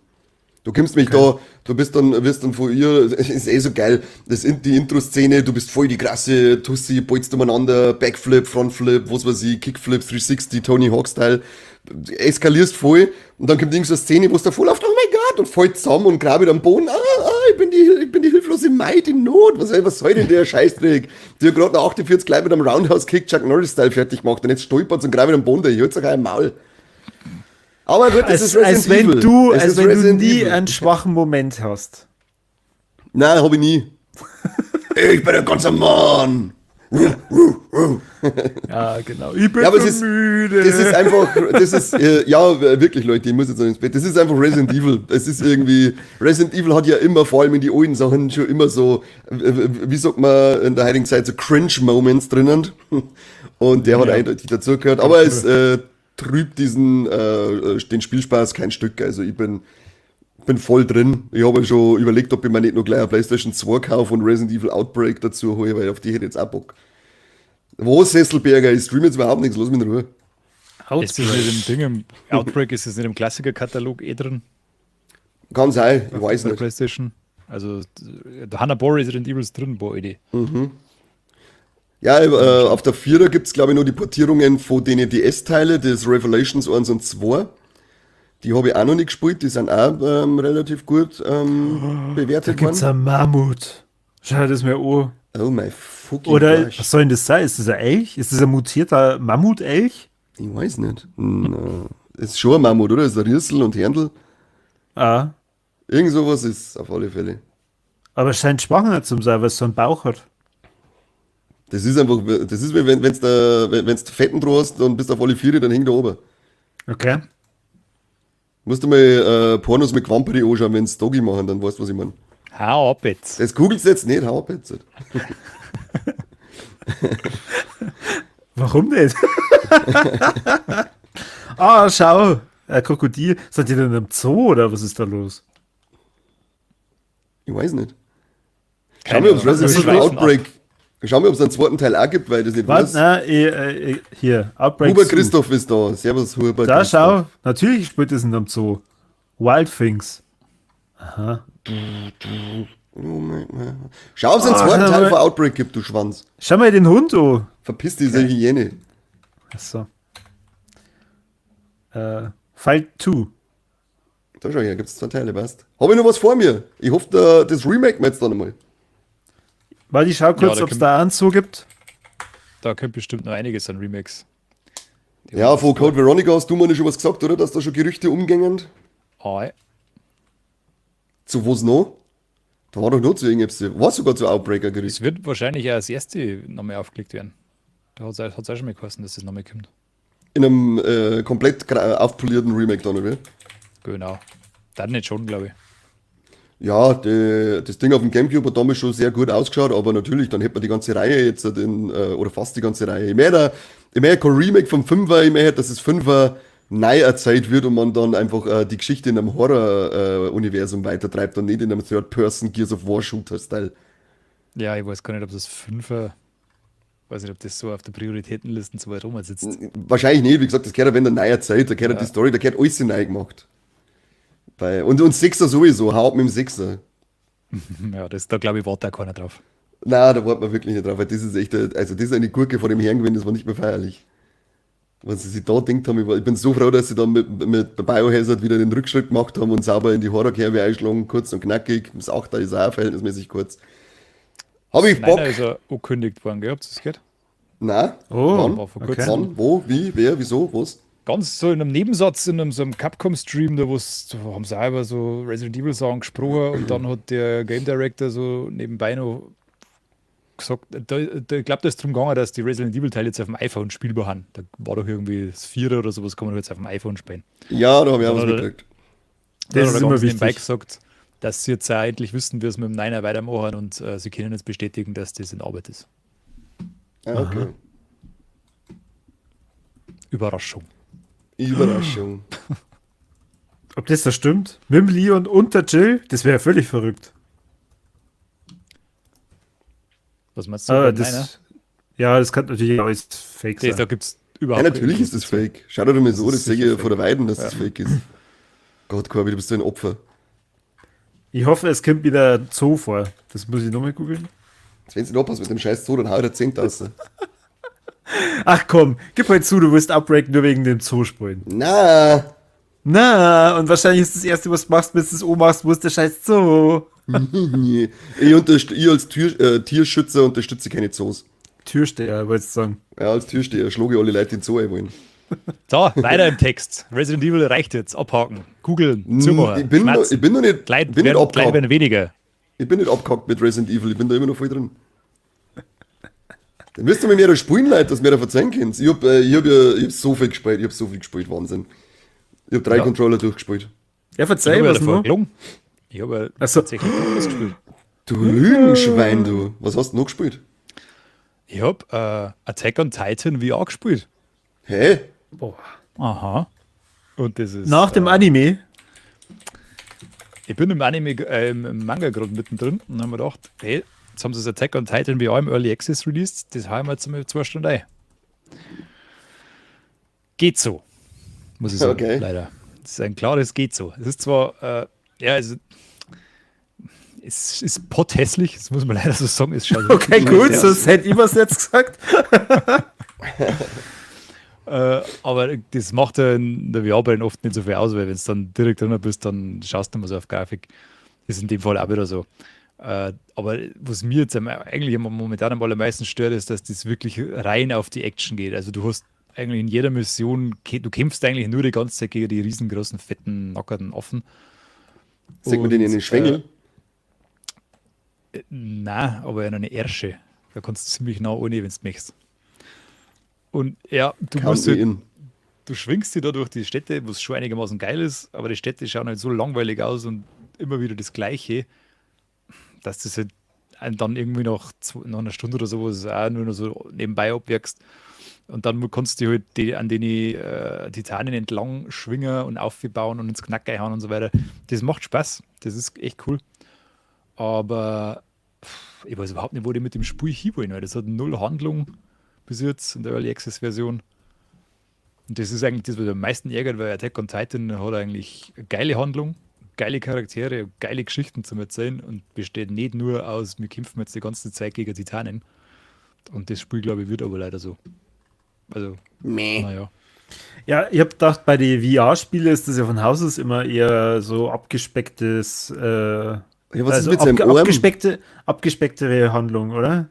Du kommst mich da, du bist dann, wirst dann von ihr, es ist eh so geil, das ist die Intro-Szene, du bist voll die krasse Tussi, bolzt umeinander, Backflip, Frontflip, was weiß ich, Kickflip, 360, Tony Hawk-Style, eskalierst voll und dann kommt irgend so eine Szene, wo es da voll läuft, oh my God, und fällt zusammen und grabelt am Boden, ah, ah, ich bin die hilflose Maid in Not, was soll denn der Scheißdreck? Die hat gerade noch 48 gleich mit einem Roundhouse-Kick Chuck Norris-Style fertig gemacht und jetzt stolpert und grabelt am Boden, ich hört ein Maul. Aber gut, das Als, ist Resident als wenn Evil. du, Es als ist wenn du Resident nie Evil. einen schwachen Moment hast. Nein, hab ich nie. Ich bin ein ganzer Mann. Ja, genau. Ich bin Ja, aber so müde. Das ist einfach, das ist, ja, wirklich, Leute, ich muss jetzt noch ins Bett. Das ist einfach Resident Evil. Es ist irgendwie, Resident Evil hat ja immer, vor allem in die alten Sachen, schon immer so, wie sagt man in der heutigen Zeit, so Cringe-Moments drinnen. Und der hat eindeutig dazugehört. Aber es trübt den Spielspaß kein Stück. Also ich bin voll drin. Ich habe schon überlegt, ob ich mir nicht noch gleich eine PlayStation 2 kaufe und Resident Evil Outbreak dazu hole, weil auf die hätte ich jetzt auch Bock. Wo Sesselberger? Ich streame jetzt überhaupt nichts, lass mich in Ruhe. Ist das nicht im Ding, im Outbreak, ist das nicht im Klassiker-Katalog eh drin? Kann sein, ich weiß Bei nicht. PlayStation. Also, da haben ein paar Resident Evils drin, boah, Idee. Ja, auf der Vierer gibt es, glaube ich, noch die Portierungen von den DS-Teile, das Revelations 1 und 2. Die habe ich auch noch nicht gespielt, die sind auch relativ gut bewertet Da gibt's worden. ein Mammut. Schau dir das mal an. Oh my fucking Oder gosh. was soll denn das sein? Ist das ein Elch? Ist das ein mutierter Mammutelch? Ich weiß nicht. Na, ist schon ein Mammut, oder? Ist ein Rüssel und Hörndl. Ah. Irgend sowas ist auf alle Fälle. Aber es scheint schwanger zu sein, weil es so einen Bauch hat. Das ist einfach, das ist wie wenn's Fetten drauf hast und bist auf alle Viere, dann hängt da oben. Okay. Musst du mal Pornos mit Quamperi anschauen, wenn's Doggy machen, dann weißt du, was ich meine. Hau ab jetzt. Das googelst du jetzt nicht, hau ab jetzt. Warum nicht? Ah, schau. Ein Krokodil. Seid ihr denn im Zoo oder was ist da los? Ich weiß nicht. Schau Keine mir, ob es Ahnung. Resident Evil Wir schweifen Outbreak. Schau mir, ob es einen zweiten Teil auch gibt, weil ich das nicht Warte, weiß. nein, hier, Outbreak Huber Zoo. Christoph ist da. Servus, Huber Da, Christoph. schau. Natürlich spielt es in einem Zoo. Wild Things. Oh mein Gott. Schau, ob es einen Ah, zweiten schau Teil mal. von Outbreak gibt, du Schwanz. Schau mal den Hund an. Verpiss dich, diese Hyäne. Achso. File 2. Da schau her, gibt's zwei Teile, weißt. Hab ich noch was vor mir? Ich hoffe, das remake wir jetzt dann einmal. Warte, ich schau kurz, Ja, da ob es da einen Zoo gibt. Da kommt bestimmt noch einiges an Remakes. Die Ja, von Code Veronica hast du mir schon was gesagt, oder? Dass da schon Gerüchte umgängen. Ah, ja. Zu was noch? Da war doch noch zu irgendetwas. War sogar zu Outbreaker Gerücht. Es wird wahrscheinlich auch als erste nochmal aufgelegt werden. Da hat es auch schon mal geheißen, dass das nochmal kommt. In einem komplett aufpolierten Remake dann, oder? Genau. Dann nicht schon, glaube ich. Ja, das Ding auf dem Gamecube hat damals schon sehr gut ausgeschaut, aber natürlich, dann hätte man die ganze Reihe jetzt den, oder fast die ganze Reihe. Ich möchte kein Remake vom 5er, ich möchte, dass das 5er neu erzählt wird und man dann einfach die Geschichte in einem Horror-Universum weitertreibt und nicht in einem Third-Person Gears of War Shooter-Style. Ja, ich weiß gar nicht, ob das 5er, weiß nicht, ob das so auf der Prioritätenliste so weit rum sitzt. Wahrscheinlich nicht, wie gesagt, das gehört ja, wenn der neu erzählt, da gehört ja die Story, da gehört alles neu gemacht. Und Sechser sowieso, hau ab mit dem Sechser. Ja, das, da glaube ich, wartet auch keiner drauf. Na, da wartet man wirklich nicht drauf, weil das ist echt, also das ist eine Gurke vor dem Herrn gewesen, das war nicht mehr feierlich. Was sie sich da gedacht haben, ich bin so froh, dass sie dann mit Biohazard wieder den Rückschritt gemacht haben und sauber in die Horrorkerbe einschlagen, kurz und knackig. Das Achter ist auch verhältnismäßig kurz. Habe ich Bock? Nein, ist er angekündigt worden, gell? Habt ihr das gehört? Nein. Oh, Wann? War vor okay. kurzem. Wann? Wo? Wie? Wer? Wieso? Was? Ganz so in einem Nebensatz, in einem so einem Capcom-Stream, da da haben sie auch über so Resident Evil-Sachen gesprochen und dann hat der Game Director so nebenbei noch gesagt, ich glaube, da ist darum gegangen, dass die Resident Evil-Teile jetzt auf dem iPhone spielbar sind. Da war doch irgendwie das Vierer oder sowas, kann man jetzt auf dem iPhone spielen. Ja, da habe ich auch was Oder- mitgekriegt. Dann Das hat ist er immer ganz nebenbei wichtig. gesagt, dass sie jetzt auch endlich wissen, wie sie mit dem Niner weitermachen und sie können jetzt bestätigen, dass das in Arbeit ist. Ah, okay. Überraschung. Überraschung. Ob das da stimmt? Mit dem Leon und der Jill? Das wäre ja völlig verrückt. Was meinst du? Ah, beim Niner? das, ja, das kann natürlich auch alles fake Das, sein. da gibt es Ja, überhaupt natürlich ist das fake. Schau dir mal so, Das das ist sehe ich sicher ja vor der Weiden, dass das fake ist. Gott, Corby, du bist so ein Opfer. Ich hoffe, es kommt wieder Zoo vor. Das muss ich nochmal googeln. Jetzt, wenn du nicht aufpasst mit dem scheiß Zoo, dann hau ich dir 10 raus. Ach komm, gib halt zu, du wirst Outbreak nur wegen dem Zoo spielen. Na, Na, und wahrscheinlich ist das Erste, was du machst, wenn du das O machst, wo ist der scheiß Zoo? Ich als Tierschützer unterstütze keine Zoos. Türsteher, wolltest du sagen. Ja, als Türsteher schlage ich alle Leute, die in den Zoo einwollen. So, weiter im Text. Resident Evil reicht jetzt. Abhaken. Googeln. Zumachen. Ich bin noch nicht, Kleid bin nicht werden, klein abgehackt. werden weniger. Ich bin nicht abgehackt mit Resident Evil, ich bin da immer noch voll drin. Dann müsst ihr mir mehr spielen, Leute, dass mir da verzeihen könnt. Ich hab so viel gespielt, ich hab so viel gespielt, Wahnsinn. Ich hab 3 Ja. Controller durchgespielt. Ja, verzeih, Ich habe ja was davor noch? gelungen. Ich habe ja Ach so. tatsächlich noch was gespielt. Du Lügenschwein, du. Was hast du noch gespielt? Ich hab Attack on Titan VR gespielt. Hä? Boah. Aha. Und das ist. Nach dem Anime? Ich bin im Anime, im Manga gerade mittendrin und haben mir gedacht, hey, jetzt haben sie das Attack on Titan VR im Early Access released, das hauen wir jetzt mal 2 Stunden ein. Geht so, muss ich sagen, Okay. leider. Das ist ein klares geht so. Es ist zwar, ja, also, es ist potthässlich, das muss man leider so sagen. Es schaut Okay, wirklich gut, scheiße aus. sonst hätte ich was jetzt gesagt. Aber das macht ja in der VR-Brille oft nicht so viel aus, weil wenn du dann direkt drin bist, dann schaust du immer so auf Grafik. Das ist in dem Fall auch wieder so. Aber was mir jetzt eigentlich momentan am allermeisten stört, ist, dass das wirklich rein auf die Action geht. Also du hast eigentlich in jeder Mission, du kämpfst eigentlich nur die ganze Zeit gegen die riesengroßen, fetten, nackerten Affen. Sieht man den in den Und, Schwengel? Nein, aber in eine Ärsche. Da kannst du ziemlich nah ohne, wenn du möchtest. Und ja, du Count musst me halt, in. du schwingst dich da durch die Städte, was schon einigermaßen geil ist, aber die Städte schauen halt so langweilig aus und immer wieder das Gleiche, dass das halt einen dann irgendwie nach einer Stunde oder sowas auch nur noch so nebenbei abwirkst. Und dann kannst du halt die, an den Titanen entlang schwingen und aufbauen und ins Knack einhauen und so weiter. Das macht Spaß. Das ist echt cool. Aber ich weiß überhaupt nicht, wo die mit dem Spiel hinwollen, weil das hat null Handlung bis jetzt in der Early Access Version. Und das ist eigentlich das, was mich am meisten ärgert, weil Attack on Titan hat eigentlich eine geile Handlung, geile Charaktere, geile Geschichten zum Erzählen und besteht nicht nur aus, wir kämpfen jetzt die ganze Zeit gegen Titanen. Und das Spiel, glaube ich, wird aber leider so. Also, Meh. naja. Ja, ich hab gedacht, bei den VR-Spielen ist das ja von Haus aus immer eher so abgespecktes Ja, Ja, was Also ist mit seinem Arm? Abgespecktere Handlung, oder?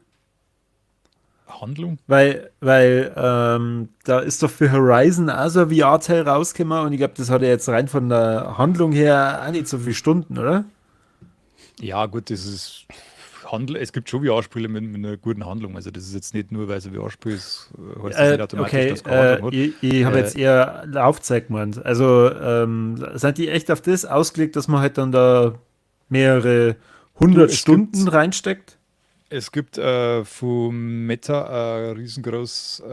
Handlung? Weil da ist doch für Horizon auch so ein VR-Teil rausgekommen und ich glaube, das hat ja jetzt rein von der Handlung her auch nicht so viele Stunden, oder? Ja, gut, das ist Handel. Es gibt schon VR-Spiele mit einer guten Handlung. Also das ist jetzt nicht nur, weil es ein VR-Spiel ist, heißt das nicht automatisch, Okay, dass keine Handlung hat. ich habe jetzt eher Laufzeit gemeint. Also sind die echt auf das ausgelegt, dass man halt dann da mehrere hundert Du, es Stunden gibt- reinsteckt? Es gibt von Meta ein riesengroßes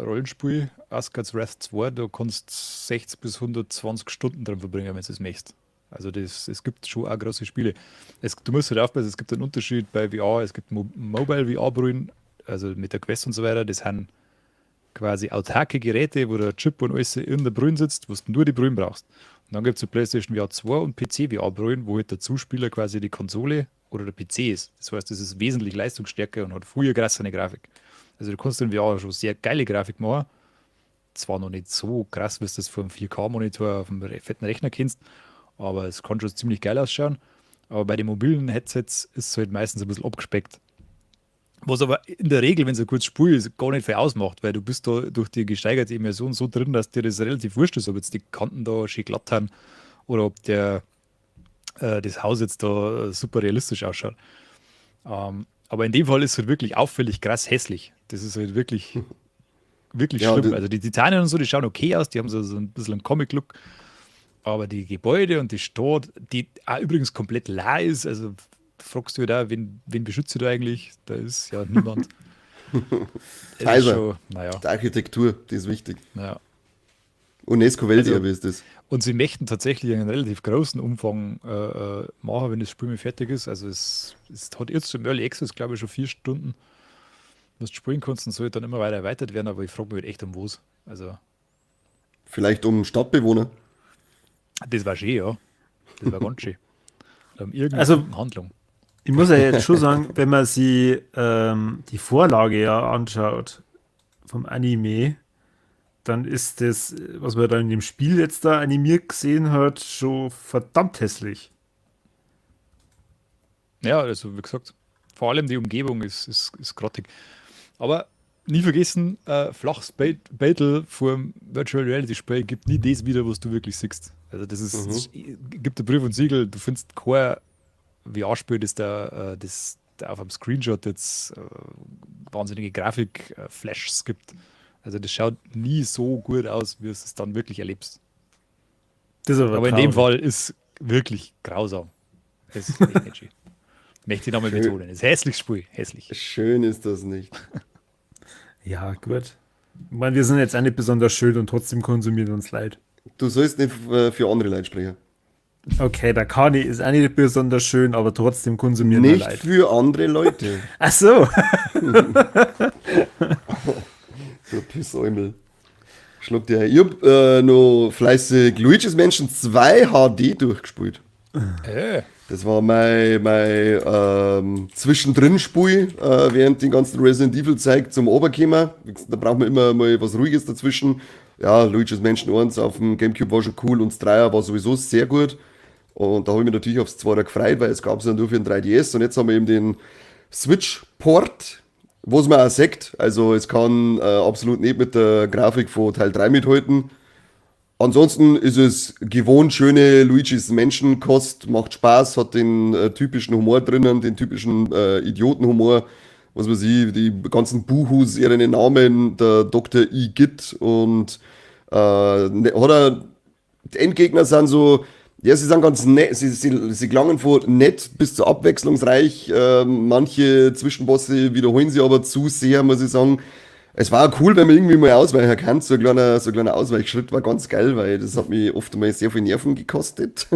Rollenspiel, Asgard's Wrath 2, da kannst du 60 bis 120 Stunden drin verbringen, wenn du es möchtest. Also es gibt schon auch große Spiele. Du musst halt aufpassen, es gibt einen Unterschied bei VR, es gibt Mobile VR-Brillen, also mit der Quest und so weiter, das sind quasi autarke Geräte, wo der Chip und alles in der Brille sitzt, wo du nur die Brillen brauchst. Und dann gibt es die PlayStation VR 2 und PC VR-Brillen, wo halt der Zuspieler quasi die Konsole oder der PC ist. Das heißt, das ist wesentlich leistungsstärker und hat viel krassere Grafik. Also du kannst in VR schon sehr geile Grafik machen. Zwar noch nicht so krass, wie du das vom 4K-Monitor auf dem fetten Rechner kennst, aber es kann schon ziemlich geil ausschauen. Aber bei den mobilen Headsets ist es halt meistens ein bisschen abgespeckt. Was aber in der Regel, wenn es ein gutes Spiel ist, gar nicht viel ausmacht, weil du bist da durch die gesteigerte Immersion so drin, dass dir das relativ wurscht ist, ob jetzt die Kanten da schön glatt sind oder ob das Haus jetzt da super realistisch ausschaut. Aber in dem Fall ist es halt wirklich auffällig krass hässlich. Das ist halt wirklich, wirklich Ja, schlimm. Also die Titanen und so, die schauen okay aus, die haben so ein bisschen einen Comic-Look. Aber die Gebäude und die Stadt, die auch übrigens komplett leer ist, also fragst du dich da, wen beschützt du da eigentlich? Da ist ja niemand. Es ist Kaiser. schon, naja. Die Architektur, die ist wichtig. Ja. UNESCO-Welterbe ist das. Und sie möchten tatsächlich einen relativ großen Umfang machen, wenn das Spiel mal fertig ist. Also es hat jetzt im Early Access, glaube ich, schon 4 Stunden, was du spielen kannst und soll dann immer weiter erweitert werden, aber ich frage mich halt echt um was. Also vielleicht um Stadtbewohner. Das war schön, ja. Das war ganz schön. Um irgendeine Handlung. Ich muss ja jetzt schon sagen, wenn man sich die Vorlage ja anschaut vom Anime, dann ist das, was man da in dem Spiel jetzt da animiert gesehen hat, schon verdammt hässlich. Ja, also wie gesagt, vor allem die Umgebung ist grottig. Aber nie vergessen, flaches Battle vor Virtual Reality Spiel gibt nie das wieder, was du wirklich siehst. Also das ist, das gibt der Brief und Siegel, du findest kein VR-Spiel, das da auf einem Screenshot jetzt wahnsinnige Grafik-Flashs gibt. Also das schaut nie so gut aus, wie du es dann wirklich erlebst. Das ist aber Aber in dem traurig. Fall ist wirklich grausam. Das ist echt nicht schön. Möchte ich nochmal Schön. betonen. Das ist hässliches Spiel. Hässlich. Schön ist das nicht. Ja, gut. Ich meine, wir sind jetzt auch nicht besonders schön und trotzdem konsumieren uns Leid. Du sollst nicht für andere Leute sprechen. Okay, der Kani ist auch nicht besonders schön, aber trotzdem konsumieren wir Nicht Leid. für andere Leute. Ach so. Du Pissäumel. Schluck dir. Ich hab noch fleißig Luigi's Mansion 2 HD durchgespielt. Das war mein Zwischendrin-Spiel während den ganzen Resident Evil Zeug zum Oberkommen. Wie gesagt, da braucht man immer mal was Ruhiges dazwischen. Ja, Luigi's Mansion 1 auf dem Gamecube war schon cool und das 3er war sowieso sehr gut. Und da habe ich mich natürlich aufs 2er gefreut, weil es gab's ja nur für den 3DS. Und jetzt haben wir eben den Switch-Port, was man auch sieht. Also es kann absolut nicht mit der Grafik von Teil 3 mithalten. Ansonsten ist es gewohnt schöne Luigi's Mansion Kost, macht Spaß, hat den typischen Humor drinnen, den typischen Idiotenhumor, was weiß ich, die ganzen Buhus, ihre Namen, der Doktor Igitt und ne, hat er, die Endgegner sind so, ja, sie sind ganz nett, sie klangen von nett bis zu abwechslungsreich, manche Zwischenbosse wiederholen sie aber zu sehr, muss ich sagen. Es war auch cool, wenn man irgendwie mal ausweichen kann. So ein kleiner Ausweichschritt war ganz geil, weil das hat mich oft mal sehr viel Nerven gekostet.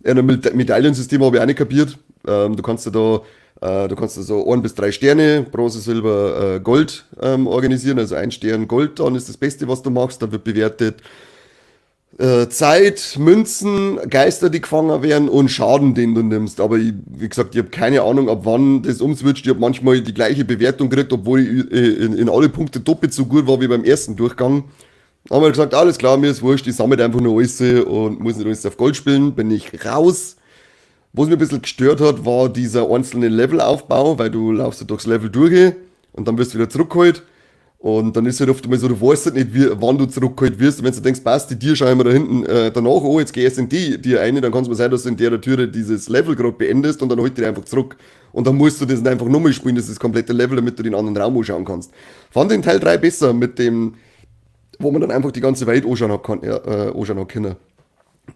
Ja, ein Medaillensystem habe ich auch nicht kapiert. Du kannst ja da du kannst ja so 1 bis 3 Sterne, Bronze, Silber, Gold organisieren. Also 1 Stern Gold, dann ist das Beste, was du machst. Da wird bewertet Zeit, Münzen, Geister, die gefangen werden und Schaden, den du nimmst. Aber ich, wie gesagt, ich hab keine Ahnung, ab wann das umswitcht. Ich hab manchmal die gleiche Bewertung gekriegt, obwohl ich in alle Punkte doppelt so gut war wie beim ersten Durchgang. Da haben wir gesagt, alles klar, mir ist wurscht, ich sammle einfach nur alles und muss nicht alles auf Gold spielen, bin ich raus. Was mich ein bisschen gestört hat, war dieser einzelne Levelaufbau, weil du laufst ja durchs Level durch und dann wirst du wieder zurückgeholt. Und dann ist halt oft einmal so, du weißt halt nicht, wann du zurückgeholt wirst. Und wenn du denkst, passt, die Tür schaue ich mir da hinten danach an, jetzt geh erst in die Tür rein, dann kann es mal sein, dass du in der Türe dieses Level gerade beendest und dann holt die dich einfach zurück. Und dann musst du das einfach nochmal spielen, das ist das komplette Level, damit du den anderen Raum anschauen kannst. Fand den Teil 3 besser mit dem, wo man dann einfach die ganze Welt anschauen hat können.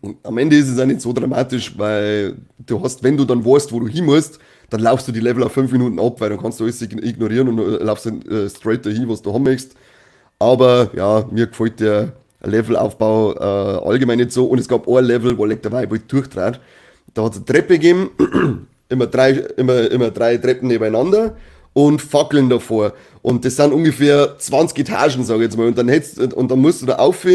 Und am Ende ist es auch nicht so dramatisch, weil du hast, wenn du dann weißt, wo du hin musst, dann laufst du die Level auf 5 Minuten ab, weil dann kannst du alles ignorieren und laufst dann straight dahin, was du haben möchtest. Aber ja, mir gefällt der Levelaufbau allgemein nicht so. Und es gab ein Level, wo ich dabei, wo ich durchtrat. Da hat es eine Treppe gegeben, immer drei Treppen nebeneinander und Fackeln davor. Und das sind ungefähr 20 Etagen, sag ich jetzt mal. Und dann musst du da auf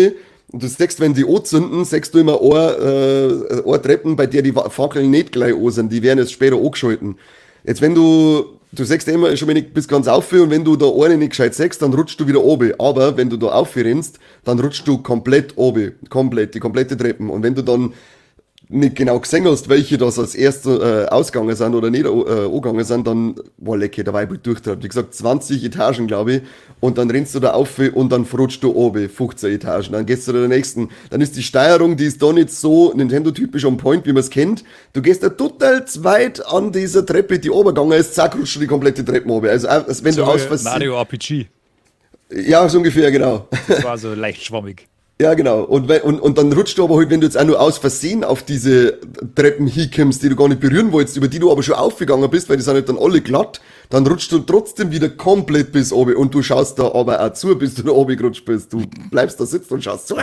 und du siehst, wenn die anzünden, siehst du immer eine Treppen, bei der die Fackeln nicht gleich an sind, die werden erst später angeschalten. Jetzt, wenn du siehst immer schon wenig bis ganz auf und wenn du da eine nicht gescheit siehst, dann rutschst du wieder oben. Aber wenn du da aufrennst, dann rutschst du komplett oben. Komplett, die komplette Treppen. Und wenn du dann nicht genau gesehen hast, welche das als erste ausgegangen sind oder nicht angegangen sind, dann, boah, lecke, da war ich durchtreibt. Wie gesagt, 20 Etagen, glaube ich, und dann rennst du da auf und dann rutschst du oben, 15 Etagen, dann gehst du zu der nächsten. Dann ist die Steuerung, die ist da nicht so Nintendo-typisch on point, wie man es kennt. Du gehst da total zweit an dieser Treppe, die oben gegangen ist, zack, rutschst du die komplette Treppe oben. Also, als wenn so du aus Versehen- Mario RPG. Ja, so ungefähr, genau. Das war so leicht schwammig. Ja, genau. Und dann rutscht du aber halt, wenn du jetzt auch nur aus Versehen auf diese Treppen hinkommst, die du gar nicht berühren wolltest, über die du aber schon aufgegangen bist, weil die sind halt dann alle glatt, dann rutschst du trotzdem wieder komplett bis oben und du schaust da aber auch zu, bis du da oben gerutscht bist. Du bleibst da sitzen und schaust zu,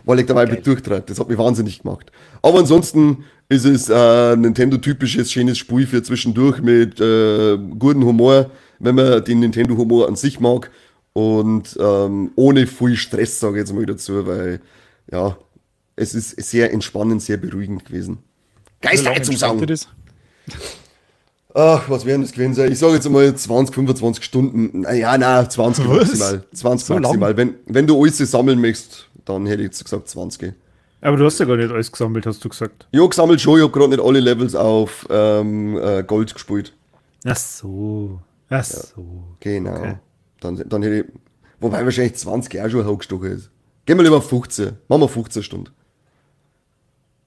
weil ich dabei durchtreibe. Das hat mich wahnsinnig gemacht. Aber ansonsten ist es Nintendo-typisches, schönes Spiel für zwischendurch mit gutem Humor, wenn man den Nintendo-Humor an sich mag. Und ohne viel Stress, sage ich jetzt mal dazu, weil ja, es ist sehr entspannend, sehr beruhigend gewesen. Geisterheizung sagen. Das? Ach, was wären das gewesen sein? Ich sage jetzt mal 20, 25 Stunden. Naja, nein, 20 Was? maximal. 20 So lang? maximal. Wenn du alles sammeln möchtest, dann hätte ich jetzt gesagt 20. Aber du hast ja gar nicht alles gesammelt, hast du gesagt. Ich hab gesammelt schon, ich hab gerade nicht alle Levels auf Gold gespielt. Ach so. Ach so. Genau. Okay. Dann hätte ich. Wobei wahrscheinlich 20 auch schon hochgestochen ist. Gehen wir lieber auf 15. Machen wir 15 Stunden.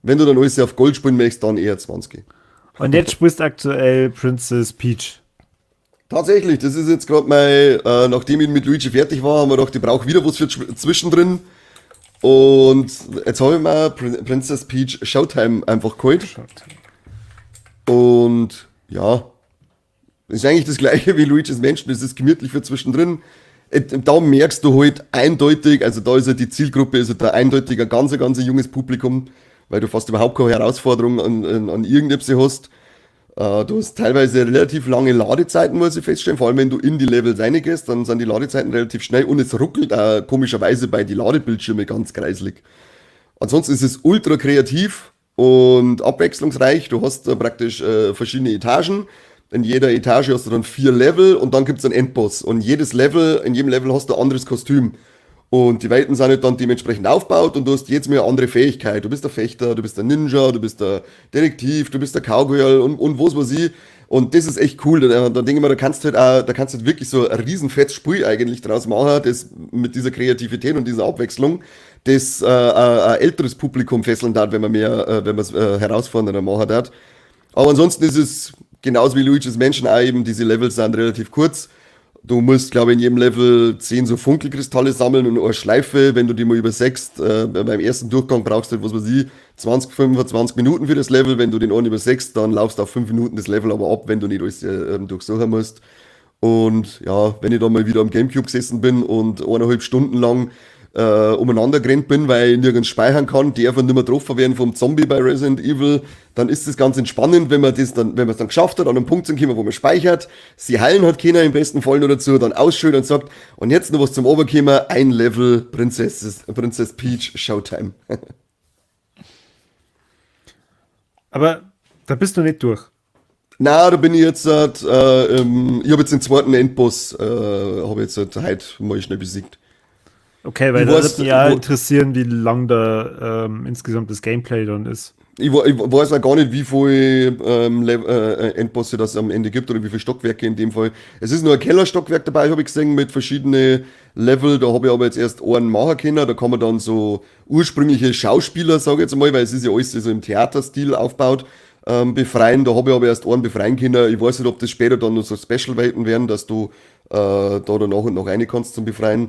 Wenn du dann alles auf Gold spielen möchtest, dann eher 20. Und jetzt spielst du aktuell Princess Peach. Tatsächlich, das ist jetzt gerade mein, nachdem ich mit Luigi fertig war, haben wir gedacht, ich brauche wieder was für zwischendrin. Und jetzt habe ich mir Princess Peach Showtime einfach geholt. Und ja, ist eigentlich das gleiche wie Luigi's Mansion, das ist gemütlich für zwischendrin. Da merkst du halt eindeutig, also da ist ja die Zielgruppe, ist ja da eindeutig ein ganz, ganz junges Publikum, weil du fast überhaupt keine Herausforderung an irgendetwas hast. Du hast teilweise relativ lange Ladezeiten, muss ich feststellen, vor allem wenn du in die Levels reingehst, dann sind die Ladezeiten relativ schnell und es ruckelt auch komischerweise bei die Ladebildschirme ganz kreislig. Ansonsten ist es ultra kreativ und abwechslungsreich. Du hast praktisch verschiedene Etagen. In jeder Etage hast du dann 4 Level und dann gibt's einen Endboss. Und in jedem Level hast du ein anderes Kostüm. Und die Welten sind halt dann dementsprechend aufgebaut und du hast jedes Mal eine andere Fähigkeit. Du bist der Fechter, du bist der Ninja, du bist der Detektiv, du bist der Cowgirl und was weiß ich. Und das ist echt cool. Da denke ich mir, da kannst du halt auch, da kannst du halt wirklich so ein riesen fettes Spiel eigentlich draus machen, das mit dieser Kreativität und dieser Abwechslung, das ein älteres Publikum fesseln darf, wenn man mehr, wenn man's herausfordernder machen darf. Aber ansonsten ist es genauso wie Luigi's Mansion auch eben, diese Levels sind relativ kurz. Du musst, glaube ich, in jedem Level 10 so Funkelkristalle sammeln und eine Schleife, wenn du die mal übersägst, beim ersten Durchgang brauchst du, halt, was weiß ich, 20, 25 Minuten für das Level. Wenn du den einen übersägst, dann laufst du auf 5 Minuten das Level aber ab, wenn du nicht alles durchsuchen musst. Und ja, wenn ich da mal wieder am Gamecube gesessen bin und eineinhalb Stunden lang umeinander gerannt bin, weil ich nirgends speichern kann, die einfach nicht mehr getroffen werden vom Zombie bei Resident Evil, dann ist das ganz entspannend, wenn man das dann, wenn man es dann geschafft hat, an einen Punkt zu kommen, wo man speichert, sie heilen hat keiner im besten Fall nur dazu, dann ausschüttet und sagt, und jetzt noch was zum Oberkommen, ein Level Princess Peach Showtime. Aber da bist du nicht durch. Na, da bin ich jetzt, ich hab jetzt den zweiten Endboss, hab ich jetzt halt heute mal schnell besiegt. Okay, weil da würde mich ja interessieren, wie lang da insgesamt das Gameplay dann ist. Ich weiß auch gar nicht, wie viel Endbosse das am Ende gibt oder wie viele Stockwerke in dem Fall. Es ist nur ein Kellerstockwerk dabei, habe ich gesehen, mit verschiedenen Level. Da habe ich aber jetzt erst einen machen können. Da kann man dann so ursprüngliche Schauspieler, sage ich jetzt mal, weil es ist ja alles so im Theaterstil aufgebaut, befreien. Da habe ich aber erst einen befreien können. Ich weiß nicht, ob das später dann noch so Special-Welten werden, dass du da dann nach und nach rein kannst zum Befreien.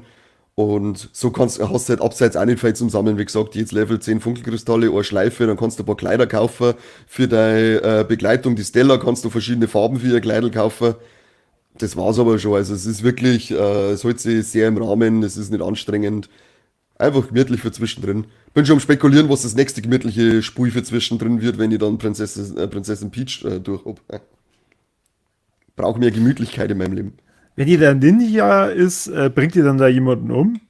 Und so hast du halt abseits auch nicht viel zum Sammeln. Wie gesagt, jedes Level 10 Funkelkristalle, eine Schleife, dann kannst du ein paar Kleider kaufen für deine Begleitung. Die Stella kannst du verschiedene Farben für ihr Kleidel kaufen. Das war's aber schon. Also es ist wirklich, es hält sich sehr im Rahmen, es ist nicht anstrengend. Einfach gemütlich für zwischendrin. Bin schon am Spekulieren, was das nächste gemütliche Spiel für zwischendrin wird, wenn ich dann Prinzessin Peach durch hab. Brauche mehr Gemütlichkeit in meinem Leben. Wenn ihr der Ninja ist, bringt ihr dann da jemanden um?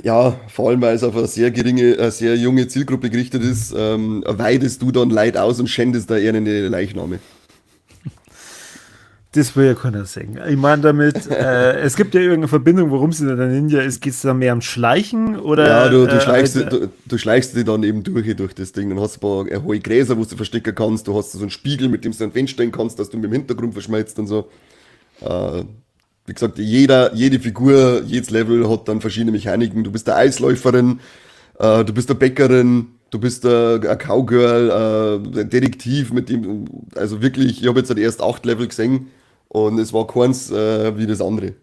Ja, vor allem, weil es auf eine sehr geringe, sehr junge Zielgruppe gerichtet ist, weidest du dann Leid aus und schändest da eher eine Leichname. Das will ja keiner sagen. Ich meine damit, es gibt ja irgendeine Verbindung, warum sie dann der Ninja ist. Geht es da mehr um Schleichen? Oder, ja, du schleichst, du schleichst dich dann eben durch das Ding. Dann hast du ein paar hohe Gräser, wo du verstecken kannst. Du hast so einen Spiegel, mit dem du ein Fenster stellen kannst, dass du mit dem Hintergrund verschmelzt und so. Wie gesagt, jede Figur, jedes Level hat dann verschiedene Mechaniken. Du bist der Eisläuferin, du bist der Bäckerin, du bist der Cowgirl, der Detektiv, mit dem, also wirklich, ich habe jetzt halt erst 8 Level gesehen und es war keins wie das andere.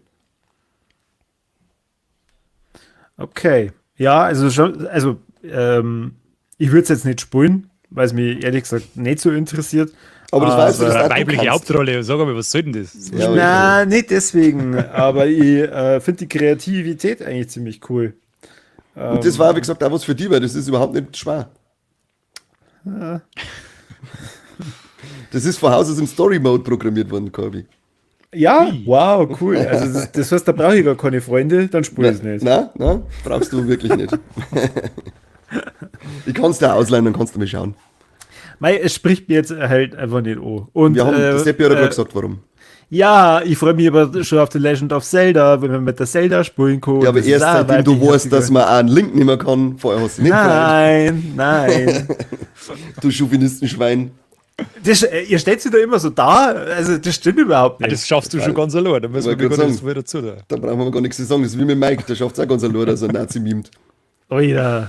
Okay, ja, also schon, also ich würde es jetzt nicht spulen, weil es mich ehrlich gesagt nicht so interessiert. Aber das weißt du, das weibliche Hauptrolle, sag mal, was soll denn das? Ja, nein, nicht deswegen, aber ich finde die Kreativität eigentlich ziemlich cool. Und das war, wie gesagt, auch was für die, weil das ist überhaupt nicht schwer. Ja. Das ist von Haus aus im Story-Mode programmiert worden, Corby. Ja, wow, cool. Also das heißt, da brauche ich gar keine Freunde, dann spule ich es nicht. Nein, nein, brauchst du wirklich nicht. Ich kann es dir ausleihen, dann kannst du mir schauen. Mei, es spricht mir jetzt halt einfach nicht an. Und, wir haben, das Seppi hat ja gesagt, warum. Ja, ich freue mich aber schon auf The Legend of Zelda, wenn man mit der Zelda spielen kann. Ja, aber erst seitdem du weißt, dass man auch einen Link nicht mehr kann, vorher hast du nicht. Nein, nein. Du Chauvinistenschwein. Das, ihr stellt sich da immer so da, also das stimmt überhaupt nicht. Ja, das schaffst du schon ganz allein, da müssen wir gar nichts mehr dazu. Da brauchen wir gar nichts zu sagen, das ist wie mit Mike, der schafft es auch ganz allein, dass er Nazi mimt. Oh ja.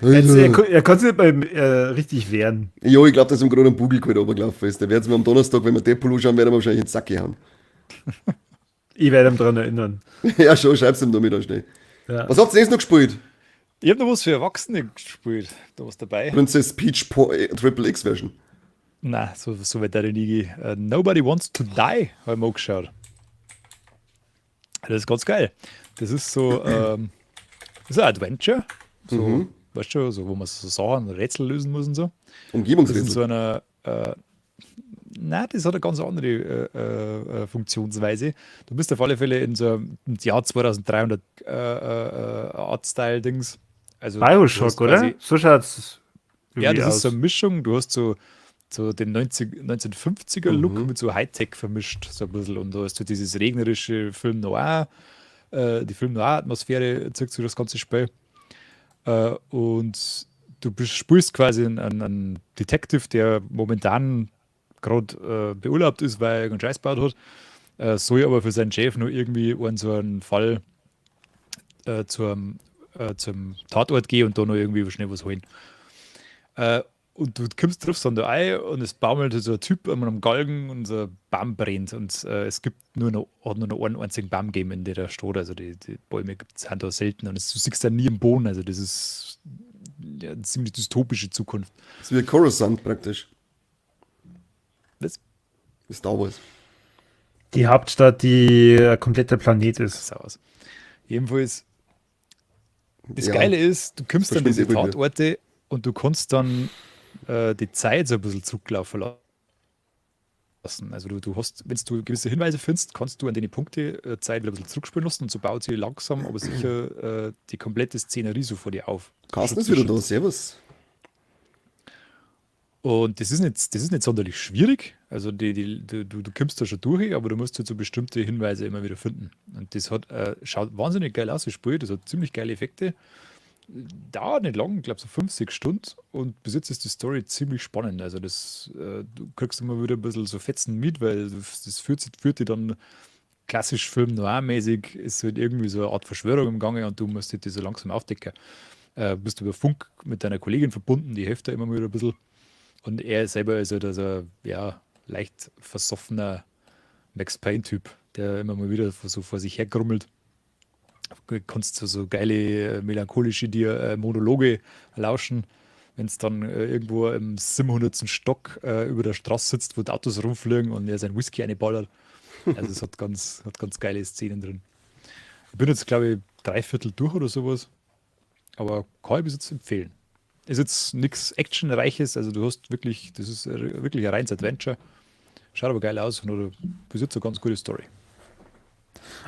Jetzt, er kann sich nicht mal richtig wehren. Jo, ich glaube, dass ihm gerade ein Bugel geholt runtergelaufen ist. Der wird mir am Donnerstag, wenn wir Deadpool anschauen, werden wir wahrscheinlich in den Sack gehauen. Ich werde ihn daran erinnern. Ja, schon, schreib's ihm damit auch schnell. Ja. Was habt ihr jetzt noch gespielt? Ich hab noch was für Erwachsene gespielt. Da was dabei. Princess Peach Triple X Version. Nein, so weit der nie. Nobody Wants to Die, habe ich mir angeschaut. Das ist ganz geil. Das ist so, das ist ein Adventure. So, weißt du, so, wo man so Sachen, Rätsel lösen muss und so. Umgebungsrätsel. Das ist so einer, nein, das hat eine ganz andere Funktionsweise. Du bist auf alle Fälle in so einem Jahr 2300 Art-Style-Dings. Also, Bioshock, oder? So schaut's ja, das aus. Ist so eine Mischung. Du hast so den 1950er-Look mit so Hightech vermischt, so ein bisschen. Und da hast du dieses regnerische Film Noir, die Film Noir-Atmosphäre zeigt sich das ganze Spiel. Und du spielst quasi einen Detective, der momentan gerade beurlaubt ist, weil er irgendeinen Scheiß gebaut hat, soll aber für seinen Chef nur irgendwie so einen Fall zum Tatort gehen und da noch irgendwie schnell was holen. Und du kommst drauf so ein und es baumelt so ein Typ an einem Galgen und so ein Baum brennt. Und es gibt nur noch, hat nur noch einen einzigen Baum gegeben in der Stadt. Also die Bäume sind da selten und du siehst da nie im Boden. Also das ist ja, eine ziemlich dystopische Zukunft. Das ist wie Coruscant praktisch. Was? Star Wars. Die Hauptstadt, die komplett der Planet ist. So aus. Jedenfalls, das Geile ist, du kommst dann diese Tatorte und du kannst dann die Zeit so ein bisschen zurücklaufen lassen. Also du hast, wenn du gewisse Hinweise findest, kannst du an den Punkte Zeit wieder ein bisschen zurückspielen lassen und so baut sie langsam, aber sicher die komplette Szenerie so vor dir auf. Carsten ist wieder da, servus. Und das ist nicht sonderlich schwierig. Also du kommst da schon durch, aber du musst halt so bestimmte Hinweise immer wieder finden. Und das schaut wahnsinnig geil aus, das Spiel. Das hat ziemlich geile Effekte. Dauert nicht lang, ich glaube so 5, 6 Stunden. Und bis jetzt ist die Story ziemlich spannend. Also du kriegst immer wieder ein bisschen so Fetzen mit, weil das führt dich dann klassisch Film noir-mäßig, ist halt irgendwie so eine Art Verschwörung im Gange und du musst dich so langsam aufdecken. Bist über Funk mit deiner Kollegin verbunden, die hilft da immer wieder ein bisschen. Und er selber ist halt also, ja, leicht versoffener Max Payne-Typ, der immer mal wieder so vor sich hergrummelt. Du kannst so geile, melancholische dir Monologe lauschen, wenn es dann irgendwo im 700. Stock über der Straße sitzt, wo die Autos rumfliegen und er sein Whisky reinballert. Also es hat ganz geile Szenen drin. Ich bin jetzt, glaube ich, dreiviertel durch oder sowas. Aber kann ich bis jetzt empfehlen. Ist jetzt nichts Actionreiches, also du hast wirklich, das ist wirklich ein reines Adventure. Schaut aber geil aus und hat bis jetzt eine ganz gute Story.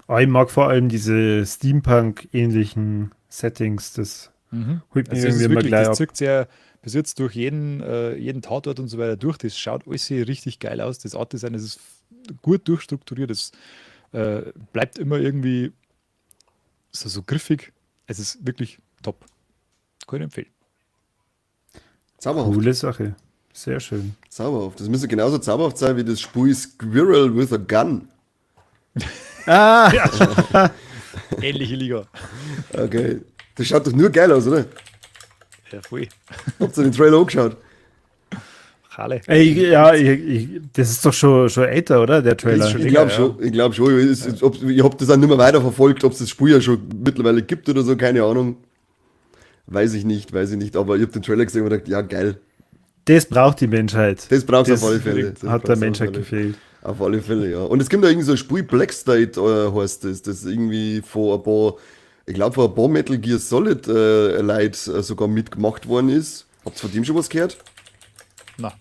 Aber ich mag vor allem diese Steampunk-ähnlichen Settings. Das holt mich Also es irgendwie ist immer wirklich, gleich das ab. zieht sehr bis jetzt durch jeden Tatort und so weiter durch. Das schaut alles richtig geil aus. Das Art Design, das ist gut durchstrukturiert. Das bleibt immer irgendwie so griffig. Es ist wirklich top. Kann ich empfehlen. Zauberhaft. Coole Sache. Sehr schön. Zauberhaft. Das müsste genauso zauberhaft sein wie das Spiel Squirrel with a Gun. Ah! Ja. Ähnliche Liga. Okay. Das schaut doch nur geil aus, oder? Ja, voll. Habt ihr den Trailer angeschaut? Halle. Ey, ja, das ist doch schon älter, oder? Der Trailer. Schon Ich länger, glaube ja. schon, ich glaube schon. Ich habe das auch nicht mehr weiterverfolgt, ob es das Spiel ja schon mittlerweile gibt oder so, keine Ahnung. Weiß ich nicht, weiß ich nicht. Aber ich habe den Trailer gesehen und gedacht, ja, geil. Das braucht die Menschheit. Das braucht es Das auf alle Fälle. Das hat der braucht's auf Menschheit alle gefehlt. Auf alle Fälle, ja. Und es gibt da irgendwie so ein Spiel, Black State heißt das, das irgendwie vor ein paar, ich glaube vor ein paar Metal Gear Solid Leut sogar mitgemacht worden ist. Habt ihr von dem schon was gehört? Na,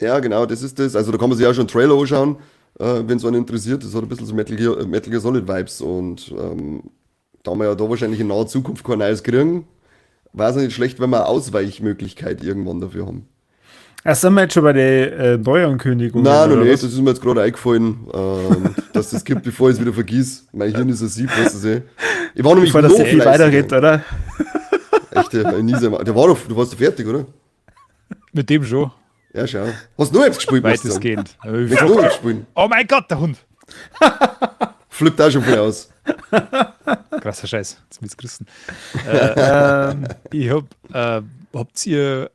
Ja, genau, das ist das. Also da kann man sich auch schon einen Trailer anschauen, wenn es einen interessiert. Das hat ein bisschen so Metal Gear Solid Vibes. Und da wir ja da wahrscheinlich in naher Zukunft kein neues kriegen, war es nicht schlecht, wenn wir eine Ausweichmöglichkeit irgendwann dafür haben. Ach, sind wir jetzt schon bei den Neuankündigungen? Nein, noch oder nicht. was? Das ist mir jetzt gerade eingefallen, dass das gibt, bevor ich es wieder vergiss. Mein Hirn ist ein Sieb, weißt du eh. Ich war nämlich Bevor das noch der viel fleißiger. weitergeht, oder? Echt, der, nie sehr- der war doch, du warst doch fertig, oder? Mit dem schon. Ja, schau. Hast du noch etwas gespielt, musst du sagen? Weitestgehend. Willst du noch etwas spielen? Oh mein Gott, der Hund. Flippt auch schon voll aus. Krasser Scheiß. Jetzt mit's gerissen. Habt ihr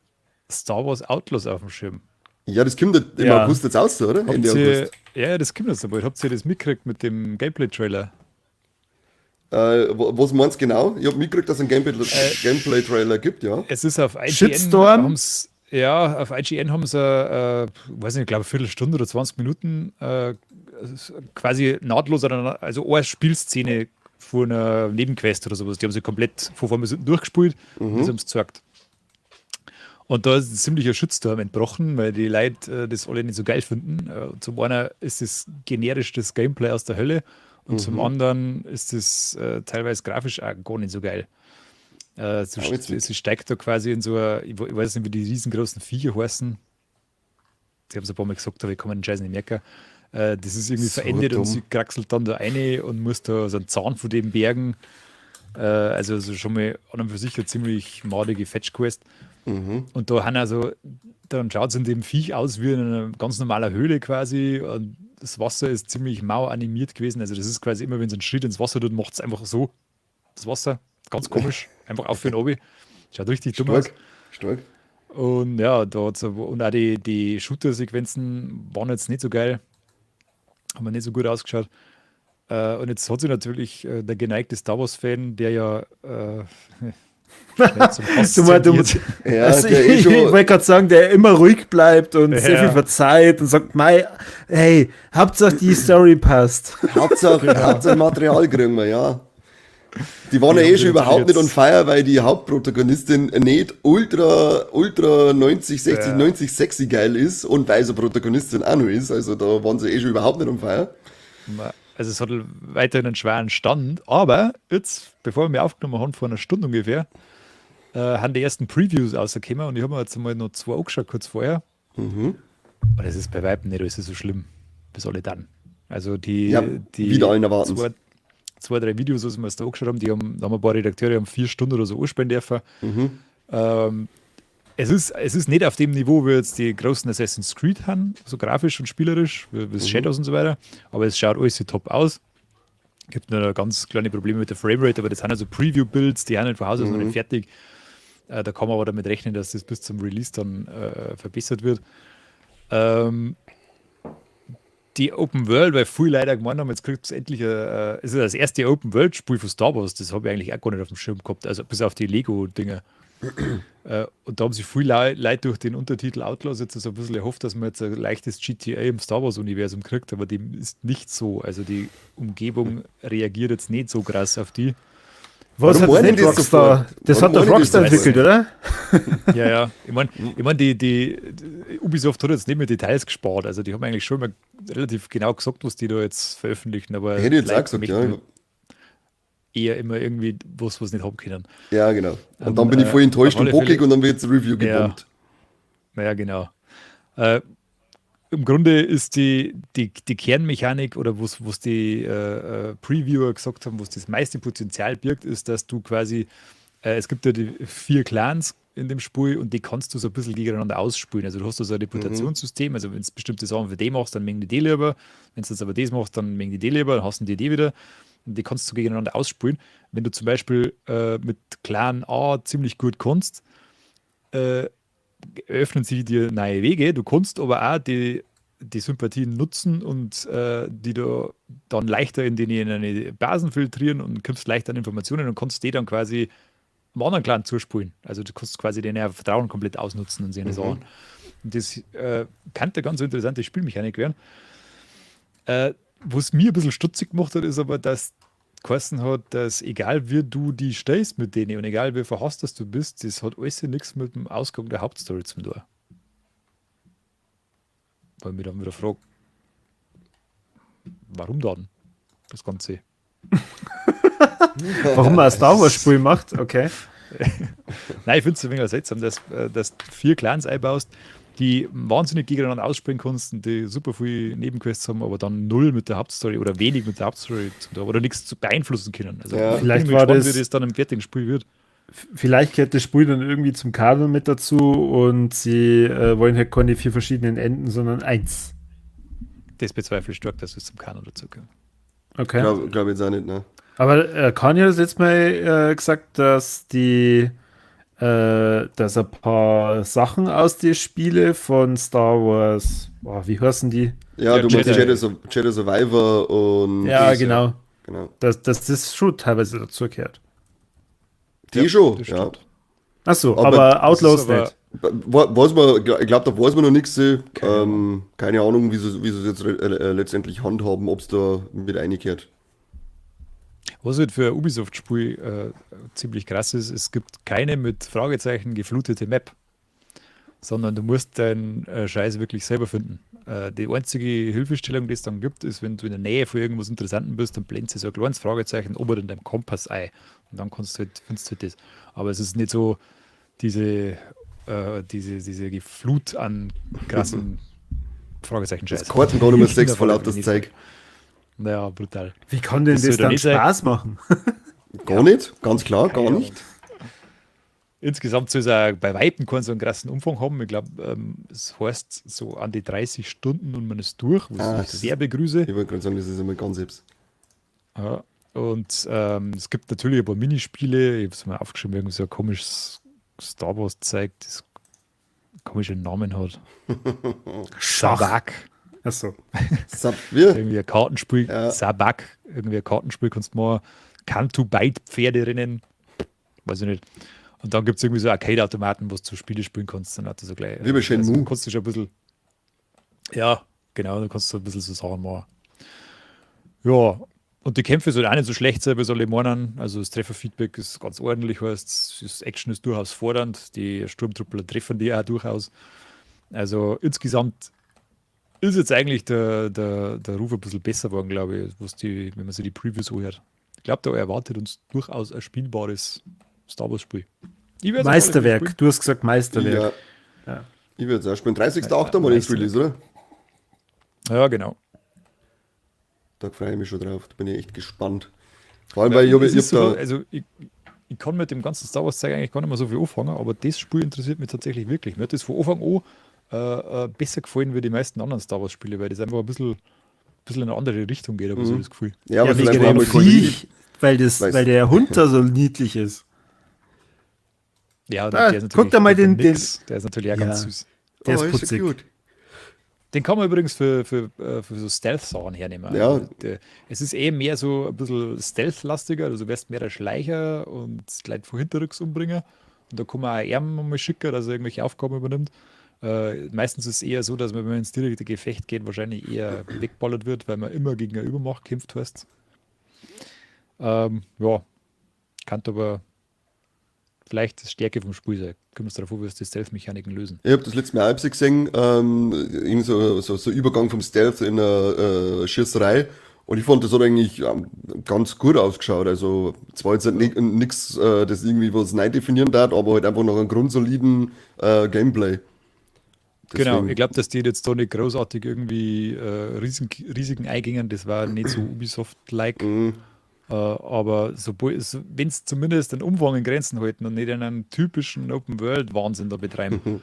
Star Wars Outlaws auf dem Schirm? Ja, das kommt im Ja. August jetzt aus, oder? Habt Ende ihr, August. ja, das kommt jetzt bald. Habt ihr das mitgekriegt mit dem Gameplay-Trailer? Was meinst du genau? Ich habe mitgekriegt, dass es einen Gameplay-Trailer gibt, ja. Es ist auf IGN. Shitstorm? Haben's, ja, auf IGN haben sie, weiß nicht, ich glaube, eine Viertelstunde oder 20 Minuten quasi nahtlos, also eine Spielszene von einer Nebenquest oder sowas. Die haben sie komplett von vorn bis hinten durchgespielt und das haben sie gezeigt. Und da ist ein ziemlicher Shitstorm entbrochen, weil die Leute das alle nicht so geil finden. Zum einen ist es generisch das Gameplay aus der Hölle und zum anderen ist es teilweise grafisch auch gar nicht so geil. Ah, witzig. Sie steigt da quasi in so eine, ich weiß nicht, wie die riesengroßen Viecher heißen. Sie haben es ein paar Mal gesagt, aber ich kann mir den Scheiß nicht merken. Das ist irgendwie So verendet dumm. und sie kraxelt dann da rein und muss da so einen Zahn von dem bergen. Also schon mal an und für sich eine ziemlich madige Fetch-Quest. Und da haben also, dann schaut es in dem Viech aus wie in einer ganz normaler Höhle quasi. Und das Wasser ist ziemlich mau animiert gewesen. Also das ist quasi immer, wenn es einen Schritt ins Wasser tut, macht es einfach so. Das Wasser. Ganz komisch. Einfach auf für den Obi. Schaut richtig dumm aus. Stark. Stark. Und ja, da hat's und auch die Shooter-Sequenzen waren jetzt nicht so geil. Haben mir nicht so gut ausgeschaut. Und jetzt hat sich natürlich der geneigte Star Wars-Fan, der ja schnell zum Hass tendiert. Ja, Also, der eh ich schon, wollte gerade sagen, der immer ruhig bleibt und sehr Ja. viel verzeiht und sagt, mei, hey, Hauptsache die Story passt. Hauptsache Material kriegen wir, ja. Die waren ja Die eh haben schon sich überhaupt nicht natürlich on fire, weil die Hauptprotagonistin nicht ultra, ultra 90, 60, 90 sexy geil ist und weil sie Protagonistin auch noch ist. Also da waren sie eh schon überhaupt nicht on fire. Also es hat weiterhin einen schweren Stand, aber jetzt, bevor wir aufgenommen haben, vor einer Stunde ungefähr, Haben die ersten Previews rausgekommen und ich habe mir jetzt mal noch zwei angeschaut kurz vorher. Und es ist bei Weitem nicht alles so schlimm, bis alle dann. Also die, Ja, die wieder allen Erwartens. zwei, drei Videos, was wir uns da angeschaut haben, da haben ein paar Redakteure haben 4 Stunden oder so anspielen dürfen. Es ist nicht auf dem Niveau, wie jetzt die großen Assassin's Creed haben, so grafisch und spielerisch, wie Shadows und so weiter, aber es schaut alles top aus. Gibt nur ganz kleine Probleme mit der Framerate, aber das sind also Preview-Builds, die sind halt von Haus aus noch nicht fertig. Da kann man aber damit rechnen, dass das bis zum Release dann verbessert wird. Die Open World, weil viele Leute gemeint haben, jetzt kriegt es endlich, es ist das erste Open World Spiel von Star Wars, das habe ich eigentlich auch gar nicht auf dem Schirm gehabt, also bis auf die Lego-Dinger. Und da haben sich viele Leute durch den Untertitel Outlaws jetzt so ein bisschen erhofft, dass man jetzt ein leichtes GTA im Star Wars-Universum kriegt, aber dem ist nicht so. Also die Umgebung reagiert jetzt nicht so krass auf die. Was Warum hat meinen nicht die das Rockstar? sofort? Das Warum hat doch meinen die das Rockstar entwickelt, oder? Ja. Ich mein, die Ubisoft hat jetzt nicht mit Details gespart. Also die haben eigentlich schon mal relativ genau gesagt, was die da jetzt veröffentlichen, aber Hätte ich jetzt Leute auch gesagt, ja. möchten eher immer irgendwie was nicht haben können. Ja, genau. Und dann bin ich voll enttäuscht auf und alle bockig Fälle- und dann wird jetzt Review Ja. gebombt. Naja, genau. Im Grunde ist die Kernmechanik oder was die Previewer gesagt haben, was das meiste Potenzial birgt, ist, dass du quasi, es gibt ja die vier Clans in dem Spiel und die kannst du so ein bisschen gegeneinander ausspielen. Also du hast da so ein Reputationssystem, also wenn du bestimmte Sachen für die machst, dann mögen die die lieber. Wenn du jetzt aber das machst, dann mögen die die lieber, dann hassen die die wieder. Und die kannst du gegeneinander ausspielen. Wenn du zum Beispiel mit Clan A ziemlich gut kannst, öffnen sich dir neue Wege. Du kannst aber auch die Sympathien nutzen und die du dann leichter in eine Basen filtrieren und kommst leichter an Informationen und kannst die dann quasi einem anderen Clan zuspielen. Also du kannst quasi den Vertrauen komplett ausnutzen und sehen Sachen. Und das kann eine ganz interessante Spielmechanik werden. Was mir ein bisschen stutzig gemacht hat, ist aber, dass geheißen hat, dass egal wie du die stellst mit denen und egal wie verhasst dass du bist, das hat alles nichts mit dem Ausgang der Hauptstory zu tun. Weil ich mich dann wieder frage, warum dann das Ganze? Warum man ein Star Wars-Spiel macht, okay. Nein, ich finde es ein wenig seltsam, dass du vier Clans einbaust, die wahnsinnig gegeneinander ausspielen kannst und die super viel Nebenquests haben, aber dann null mit der Hauptstory oder wenig mit der Hauptstory zu tun haben oder nichts zu beeinflussen können. Also Ja. ich bin Vielleicht war gespannt, das- wie das dann im fertigen Spiel wird. Vielleicht gehört das Spiel dann irgendwie zum Kanon mit dazu und sie wollen halt keine vier verschiedenen Enden, sondern eins. Das bezweifle ich stark, dass es zum Kanon dazu kommt. Okay. Glaub jetzt auch nicht, ne? Aber Kanye hat jetzt mal gesagt, dass ein paar Sachen aus den Spiele von Star Wars, boah, wie heißen die? Ja, Ja, du meinst Jedi. Jedi Survivor und. Ja, genau. Genau. Dass das schon teilweise dazu gehört. Die schon, das ja. stimmt. Achso, Aber aber Outlaws das ist aber- nicht. Weiß man, ich glaube, da weiß man noch nichts. Keine Ahnung, wie sie es jetzt letztendlich handhaben, ob es da mit reingehört. Was halt für ein Ubisoft-Spiel ziemlich krass ist, es gibt keine mit Fragezeichen geflutete Map, sondern du musst deinen Scheiß wirklich selber finden. Die einzige Hilfestellung, die es dann gibt, ist, wenn du in der Nähe von irgendwas Interessanten bist, dann blendet sich so ein kleines Fragezeichen oben in deinem Kompass ein. Und dann kannst du halt, findest du halt das. Aber es ist nicht so diese Flut an krassen Fragezeichen-Scheiß. Das Karten gar nicht mehr 6 voll auf das Zeug. Naja, brutal. Wie kann denn Das das soll doch dann nicht sein. Spaß machen? Gar nicht, ganz klar, gar Keine nicht. Insgesamt soll es auch bei Weitem keinen so einen krassen Umfang haben. Ich glaube, es heißt so an die 30 Stunden und man ist durch, was Ah, ich das sehr ist- begrüße. Ich wollte gerade sagen, das ist immer ganz selbst. Ja. Und es gibt natürlich ein paar Minispiele. Ich habe es mal aufgeschrieben, irgendwie so ein komisches Star Wars-Zeug, das komischen Namen hat. Schach. Sabacc. Achso. Sab wir? Irgendwie ein Kartenspiel. Ja. Sabacc. Irgendwie ein Kartenspiel kannst du machen. Canto Bight Pferderennen. Weiß ich nicht. Und dann gibt es irgendwie so Arcade-Automaten, wo du so Spiele spielen kannst. Dann hat das so gleich. Wie bei Shenmue. Also, du kannst dich schon ein bisschen. Ja, genau, du kannst so ein bisschen so Sachen machen. Ja, und die Kämpfe sollen auch nicht so schlecht sein, wie soll ich meinen. Also das Trefferfeedback ist ganz ordentlich, heißt, das Action ist durchaus fordernd. Die Sturmtruppler treffen die auch durchaus. Also insgesamt ist jetzt eigentlich der Ruf ein bisschen besser geworden, glaube ich, wenn man sich die Previews anhört. Ich glaube, da erwartet uns durchaus ein spielbares Star Wars-Spiel. Ich werd's auf alle Fälle Meisterwerk. spielen. Du hast gesagt Meisterwerk. Ja. Ja. Ich werde es auch spielen. 30.8. mal ins Meisterwerk. Release, oder? Ja, genau. Da freue ich mich schon drauf. Da bin ich echt gespannt. Vor allem, weil ich, hab, Es ich hab ist sogar, da. also ich kann mit dem ganzen Star Wars Zeug eigentlich gar nicht mehr so viel anfangen, aber das Spiel interessiert mich tatsächlich wirklich. Mir hat das von Anfang an besser gefallen wie die meisten anderen Star Wars Spiele, weil das einfach ein bisschen in eine andere Richtung geht, habe ich so das Gefühl. Ja, aber Ja, es wegen ist einfach dem mal cool. Viech, weil, das, Weiß. weil der Hund da so niedlich ist. Ja, und Ah, der ist guck natürlich dir mal der den- Nix, der ist natürlich auch ganz Ja. süß. Der Oh, ist so putzig. cute. Den kann man übrigens für so Stealth-Sachen hernehmen. Ja. Also es ist eh mehr so ein bisschen Stealth-lastiger, also du wirst mehr der Schleicher und gleich von hinterrücks umbringen. Und da kann man auch ihn mal schicken, dass er irgendwelche Aufgaben übernimmt. Meistens ist es eher so, dass man, wenn man ins direkte Gefecht geht, wahrscheinlich eher wegballert wird, weil man immer gegen eine Übermacht kämpft heißt. Ja, kann aber vielleicht die Stärke vom Spiel sein. Können wir es darauf an, wie es die Stealth-Mechaniken lösen. Ich habe das letzte Mal auch gesehen, irgendwie so Übergang vom Stealth in eine Schießerei. Und ich fand, das hat eigentlich ganz gut ausgeschaut. Also zwar jetzt halt nichts, das irgendwie was neu definieren darf, aber halt einfach noch einen grundsoliden Gameplay. Genau, Deswegen- ich glaube, dass die jetzt da nicht großartig irgendwie Risiken eingingen, das war nicht so Ubisoft-like. Mhm. Aber wenn es zumindest den Umfang in Grenzen halten und nicht einen typischen Open-World-Wahnsinn da betreiben,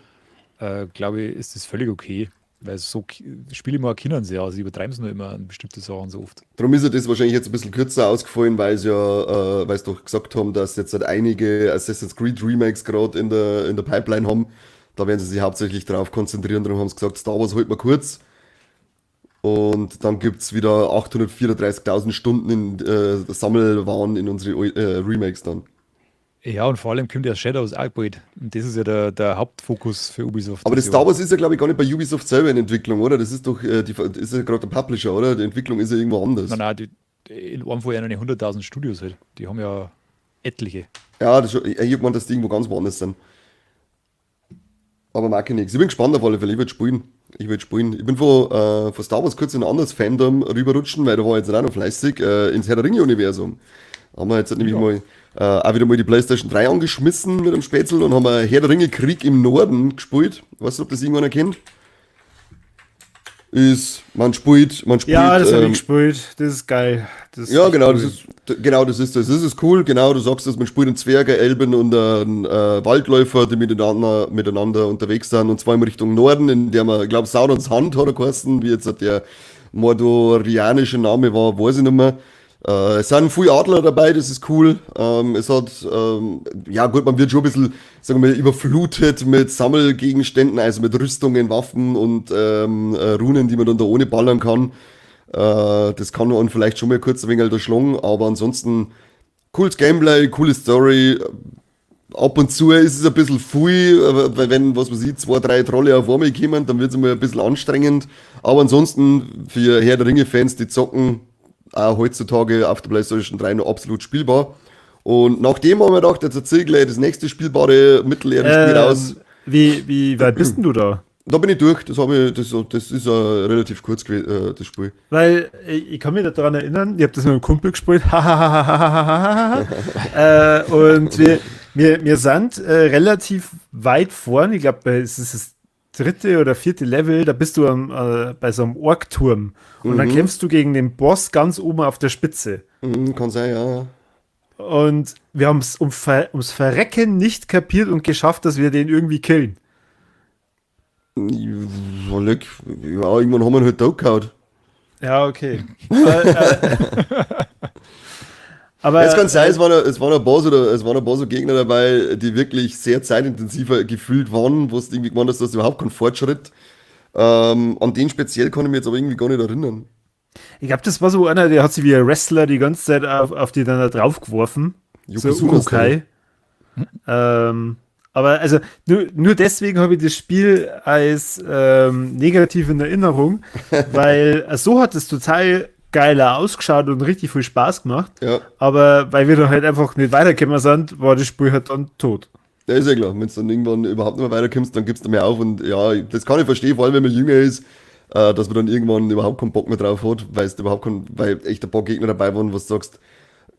glaube ich, ist das völlig okay. Weil so Spiele mal können sie ja, sie übertreiben es nur immer an bestimmte Sachen so oft. Darum ist ja das wahrscheinlich jetzt ein bisschen kürzer ausgefallen, weil sie ja, weil sie doch gesagt haben, dass jetzt halt einige Assassin's Creed Remakes gerade in der Pipeline haben. Da werden sie sich hauptsächlich drauf konzentrieren. Darum haben sie gesagt, Star Wars holt man kurz. Und dann gibt es wieder 834.000 Stunden in Sammelwahn in unsere Remakes dann. Ja, und vor allem kommt ja Shadows auch bald. Und das ist ja der Hauptfokus für Ubisoft. Aber das dieses Star Jahr. Wars ist ja, glaube ich, gar nicht bei Ubisoft selber in Entwicklung, oder? Das ist doch, das ist ja gerade der Publisher, oder? Die Entwicklung ist ja irgendwo anders. Nein, nein, in einem von ihnen 100.000 Studios halt. Die haben ja etliche. Ja, ich hab gemeint, dass die irgendwo ganz woanders sind. Aber mag ich nichts. Ich bin gespannt auf alle Fälle. Ich würde spielen. Ich würde spielen. Ich bin von Star Wars kurz in ein anderes Fandom rüberrutschen, weil da war ich jetzt auch noch fleißig, ins Herr der Ringe-Universum. Haben wir jetzt nämlich mal auch wieder mal die PlayStation 3 angeschmissen mit dem Spätzl und haben wir Herr der Ringe Krieg im Norden gespielt. Weißt du, ob das irgendwann kennt? Ist, man spielt. Ja, das habe ich gespielt. Das ist geil. Das ist Ja, echt genau, cool. das ist, genau, das ist das. Das ist cool, genau, du sagst es, man spielt einen Zwerge, Elben und einen Waldläufer, die miteinander unterwegs sind, und zwar in Richtung Norden, in der man, ich glaube, Saurons Hand hat er geheißen, wie jetzt der mordorianische Name war, weiß ich nicht mehr. Es sind viele Adler dabei, das ist cool. Es hat, ja gut, man wird schon ein bisschen, sagen wir mal, überflutet mit Sammelgegenständen, also mit Rüstungen, Waffen und Runen, die man dann da ohne ballern kann. Das kann man vielleicht schon mal kurz ein wenig erschlagen, aber ansonsten cooles Gameplay, coole Story. Ab und zu ist es ein bisschen viel, weil wenn, was weiß ich, zwei, drei Trolle auf einmal kommen, dann wird es mal ein bisschen anstrengend. Aber ansonsten für Herr der Ringe-Fans, die zocken, auch heutzutage auf der PlayStation 3 noch absolut spielbar. Und nachdem haben wir gedacht, jetzt erzähl ich gleich das nächste spielbare Mittelerde-Spiel aus. Wie weit bist denn du da? Da bin ich durch, das habe ich, das ist relativ kurz gewesen, das Spiel. Weil ich kann mich daran erinnern, ich habe das mit einem Kumpel gespielt, und wir sind relativ weit vorn, ich glaube, es ist das dritte oder vierte Level, da bist du bei so einem Ork-Turm und dann kämpfst du gegen den Boss ganz oben auf der Spitze. Kann sein, ja. Und wir haben es ums Verrecken nicht kapiert und geschafft, dass wir den irgendwie killen. Ja, leck. Ja, irgendwann haben wir ihn halt da gehauen. Ja, okay. Aber Es kann sein, es waren ein paar so Gegner dabei, die wirklich sehr zeitintensiver gefühlt waren, wo es irgendwie gemeint hast, du hast überhaupt keinen Fortschritt. An den speziell kann ich mich jetzt aber irgendwie gar nicht erinnern. Ich glaube, das war so einer, der hat sich wie ein Wrestler die ganze Zeit auf die dann da draufgeworfen. So Yokozuna-Style. Uruk-hai. Aber also nur deswegen habe ich das Spiel als negativ in Erinnerung, weil so hat es total geiler ausgeschaut und richtig viel Spaß gemacht. Aber weil wir dann halt einfach nicht weitergekommen sind, war das Spiel halt dann tot. Ja, ist ja klar. Wenn du dann irgendwann überhaupt nicht mehr weiterkommst, dann gibst du mehr auf. Und ja, das kann ich verstehen, vor allem wenn man jünger ist, dass man dann irgendwann überhaupt keinen Bock mehr drauf hat, weil es überhaupt kein, weil echt ein paar Gegner dabei waren, wo du sagst,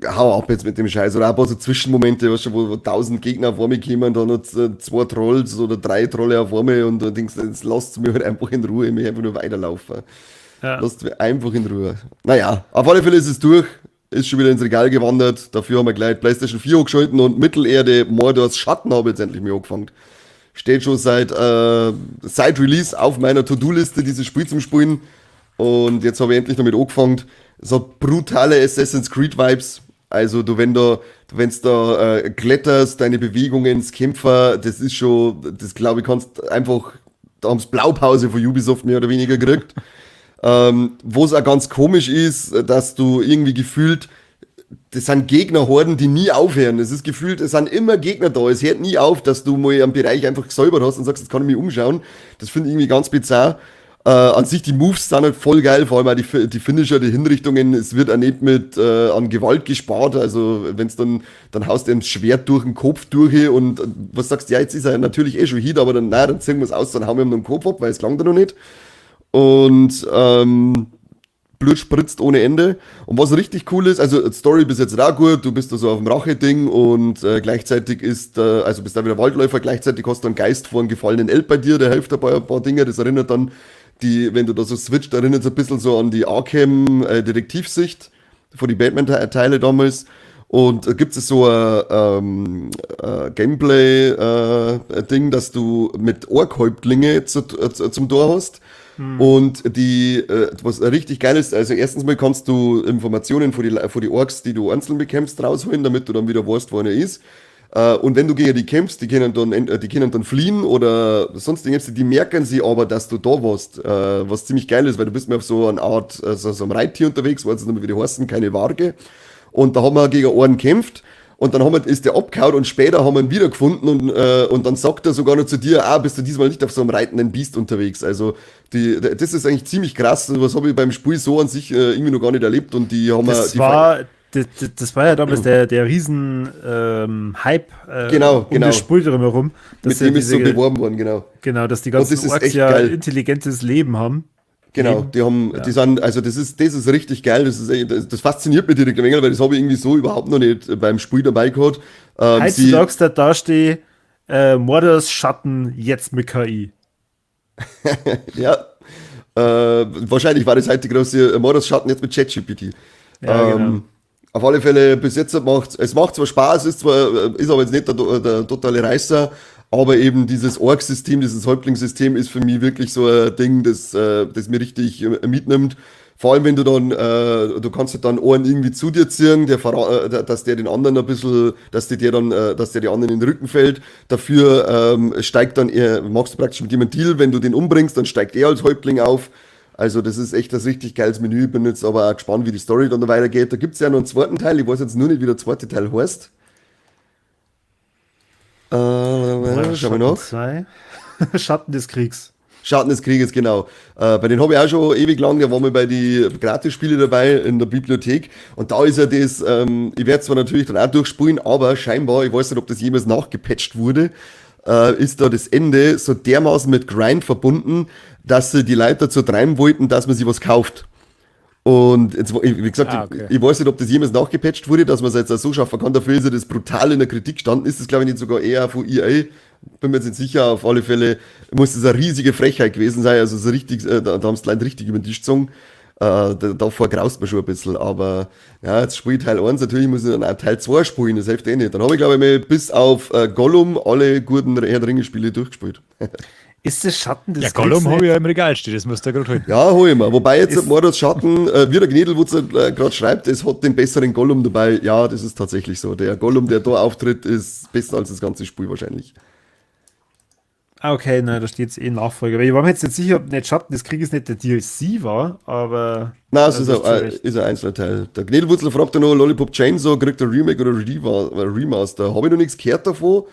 Hau ab jetzt mit dem Scheiß. Oder auch ein paar so Zwischenmomente, weißt du, wo 1000 Gegner auf einmal kommen, dann noch zwei Trolls oder drei Trolle auf einmal und dann denkst du, jetzt lasst mich halt einfach in Ruhe, ich möchte einfach nur weiterlaufen. Ja. Lasst mich einfach in Ruhe. Naja, auf alle Fälle ist es durch, ist schon wieder ins Regal gewandert. Dafür haben wir gleich PlayStation 4 hochgeschalten und Mittelerde Mordors Schatten habe ich jetzt endlich mir angefangen. Steht schon seit Release auf meiner To-Do-Liste, dieses Spiel zum Spielen. Und jetzt habe ich endlich damit angefangen. Es hat brutale Assassin's Creed Vibes. Also du, wenn da, du, wenn's da kletterst, deine Bewegungen, das Kämpfer, das ist schon, das glaube ich, kannst einfach, da haben's Blaupause von Ubisoft mehr oder weniger gekriegt. Wo es auch ganz komisch ist, dass du irgendwie gefühlt, das sind Gegnerhorden, die nie aufhören. Es ist gefühlt, es sind immer Gegner da. Es hört nie auf, dass du mal am Bereich einfach gesäubert hast und sagst, jetzt kann ich mich umschauen. Das finde ich irgendwie ganz bizarr. An sich, die Moves sind halt voll geil, vor allem auch die Finisher, die Hinrichtungen. Es wird auch nicht mit an Gewalt gespart. Also, wenn's dann, dann haust du ihm das Schwert durch den Kopf durch und was sagst du, ja, jetzt ist er natürlich eh schon hit, aber dann, nein, dann ziehen wir's aus, dann hauen wir ihm noch den Kopf ab, weil es langt er noch nicht. Und Blut spritzt ohne Ende. Und was richtig cool ist, also Story bis jetzt auch gut, du bist da so auf dem Rache-Ding und gleichzeitig ist, also bist da wieder Waldläufer, gleichzeitig hast du einen Geist vor einem gefallenen Elb bei dir, der hilft dabei ein paar Dinge, das erinnert dann die, wenn du da so switcht, erinnert es ein bisschen so an die Arkham-Detektivsicht von die Batman-Teile damals. Und gibt es so ein Gameplay-Ding, dass du mit Ork-Häuptlinge zum Tor hast. Und die, was richtig geil ist, also erstens mal kannst du Informationen von die Orks, die du einzeln bekämpfst, rausholen, damit du dann wieder weißt, wo einer ist. Und wenn du gegen die kämpfst, die können dann fliehen oder sonst irgendwas, die merken sie aber, dass du da warst, was ziemlich geil ist, weil du bist mir auf so einer Art, so einem Reittier unterwegs, weiß nicht mehr, wie die heißen, keine Warge. Und da haben wir gegen einen gekämpft. Und dann ist der abgehauen und später haben wir ihn wiedergefunden und dann sagt er sogar noch zu dir, ah, bist du diesmal nicht auf so einem reitenden Biest unterwegs. Also das ist eigentlich ziemlich krass. Was habe ich beim Spiel so an sich irgendwie noch gar nicht erlebt und die haben Das wir, die war ja damals der riesen Hype um das Spiel drumherum. Mit dem ist so beworben worden, genau. Genau, dass die ganzen Und das ist Orks echt ja geil. Intelligentes Leben haben. Genau, Leben. die haben, Ja. die sind, also das ist richtig geil, das ist echt, das fasziniert mich direkt ein wenig, weil das habe ich irgendwie so überhaupt noch nicht beim Spiel dabei gehabt. Heutzutage da steht Mordors Schatten jetzt mit KI. Ja, wahrscheinlich war das heute die große Mordors Schatten jetzt mit ChatGPT. Ja, genau. Auf alle Fälle, bis jetzt macht es macht zwar Spaß, ist aber jetzt nicht der totale Reißer, aber eben dieses Ork-System, dieses Häuptlingssystem ist für mich wirklich so ein Ding, das mir richtig mitnimmt. Vor allem, wenn du dann, du kannst halt dann einen irgendwie zu dir ziehen, der verra- der, dass der den anderen ein bisschen, dass der dir dann dass der die anderen in den Rücken fällt. Dafür steigt dann, er, machst du praktisch mit ihm einen Deal, wenn du den umbringst, dann steigt er als Häuptling auf. Also das ist echt das richtig geiles Menü. Ich bin jetzt aber auch gespannt, wie die Story dann weitergeht. Da gibt's ja noch einen zweiten Teil. Ich weiß jetzt nur nicht, wie der zweite Teil heißt. Schauen wir nach. Schatten 2. Schatten des Kriegs. Schatten des Krieges, genau. Bei den habe ich auch schon ewig lang, da waren wir bei den Gratis-Spiele dabei in der Bibliothek. Und da ist ja das, ich werde zwar natürlich dann auch durchspulen, aber scheinbar, ich weiß nicht, ob das jemals nachgepatcht wurde, ist da das Ende so dermaßen mit Grind verbunden, dass sie die Leute dazu treiben wollten, dass man sich was kauft. Und jetzt, wie gesagt, ich weiß nicht, ob das jemals nachgepatcht wurde, dass man es jetzt auch so schaffen kann. Dafür ist ja das brutal in der Kritik gestanden. Ist das, glaube ich, nicht sogar eher von EA? Bin mir jetzt nicht sicher. Auf alle Fälle muss das eine riesige Frechheit gewesen sein. Also so richtig, da haben's die Leute richtig über den Tisch gezogen. Davor graust man schon ein bisschen. Aber ja, jetzt spiele ich Teil 1. Natürlich muss ich dann auch Teil 2 spielen. Das hilft eh nicht. Dann habe ich, glaube ich, mal bis auf Gollum alle guten Herr der Ringe-Spiele durchgespielt. Ist das Schatten des Ja, Gollum Kriegs habe ich ja im Regal stehen, das musst du ja grad holen. Ja, hol ich mir. Wobei jetzt Ist Mordors Schatten, wie der Gnädelwutzer grad schreibt, es hat den besseren Gollum dabei. Ja, das ist tatsächlich so. Der Gollum, der da auftritt, ist besser als das ganze Spiel wahrscheinlich. Ah, okay, nein, da steht jetzt eh Nachfolger. Weil ich war mir jetzt nicht sicher, ob nicht Schatten des Krieges nicht der DLC war, aber Nein, es das ist schon recht. ist ein Einzelteil. Der Gnädelwurzel fragt ja noch, Lollipop Chainsaw, kriegt er Remake oder Remaster? Hab ich noch nichts gehört davon.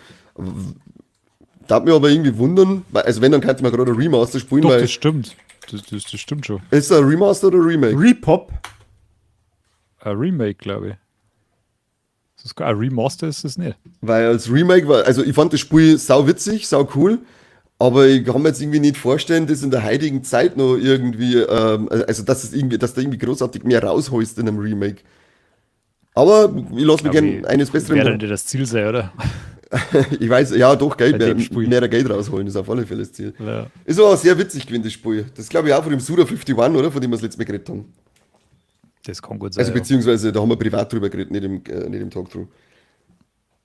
Darf mich aber irgendwie wundern, weil, also wenn, dann könnte man gerade ein Remaster spielen. Doch, weil das stimmt. Das stimmt schon. Ist das ein Remaster oder Remake? Repop? Ein Remake, glaube ich. Das ist, ein Remaster ist es nicht. Weil als Remake war, also ich fand das Spiel sau witzig, sau cool, aber ich kann mir jetzt irgendwie nicht vorstellen, dass in der heutigen Zeit noch irgendwie, also dass es irgendwie, dass da irgendwie großartig mehr rausholst in einem Remake. Aber ich lasse mich gerne eines Besseren. Wäre nicht das Ziel sein, oder? Ich weiß, ja, doch, Geld, mehr Geld rausholen ist auf alle Fälle das Ziel. Ja. Ist aber auch sehr witzig gewesen, das Spiel. Das glaube ich auch von dem Suda 51, oder? Von dem wir das letzte Mal geredet haben. Das kann gut sein. Also, beziehungsweise, da haben wir privat drüber geredet, nicht im Talkthrough.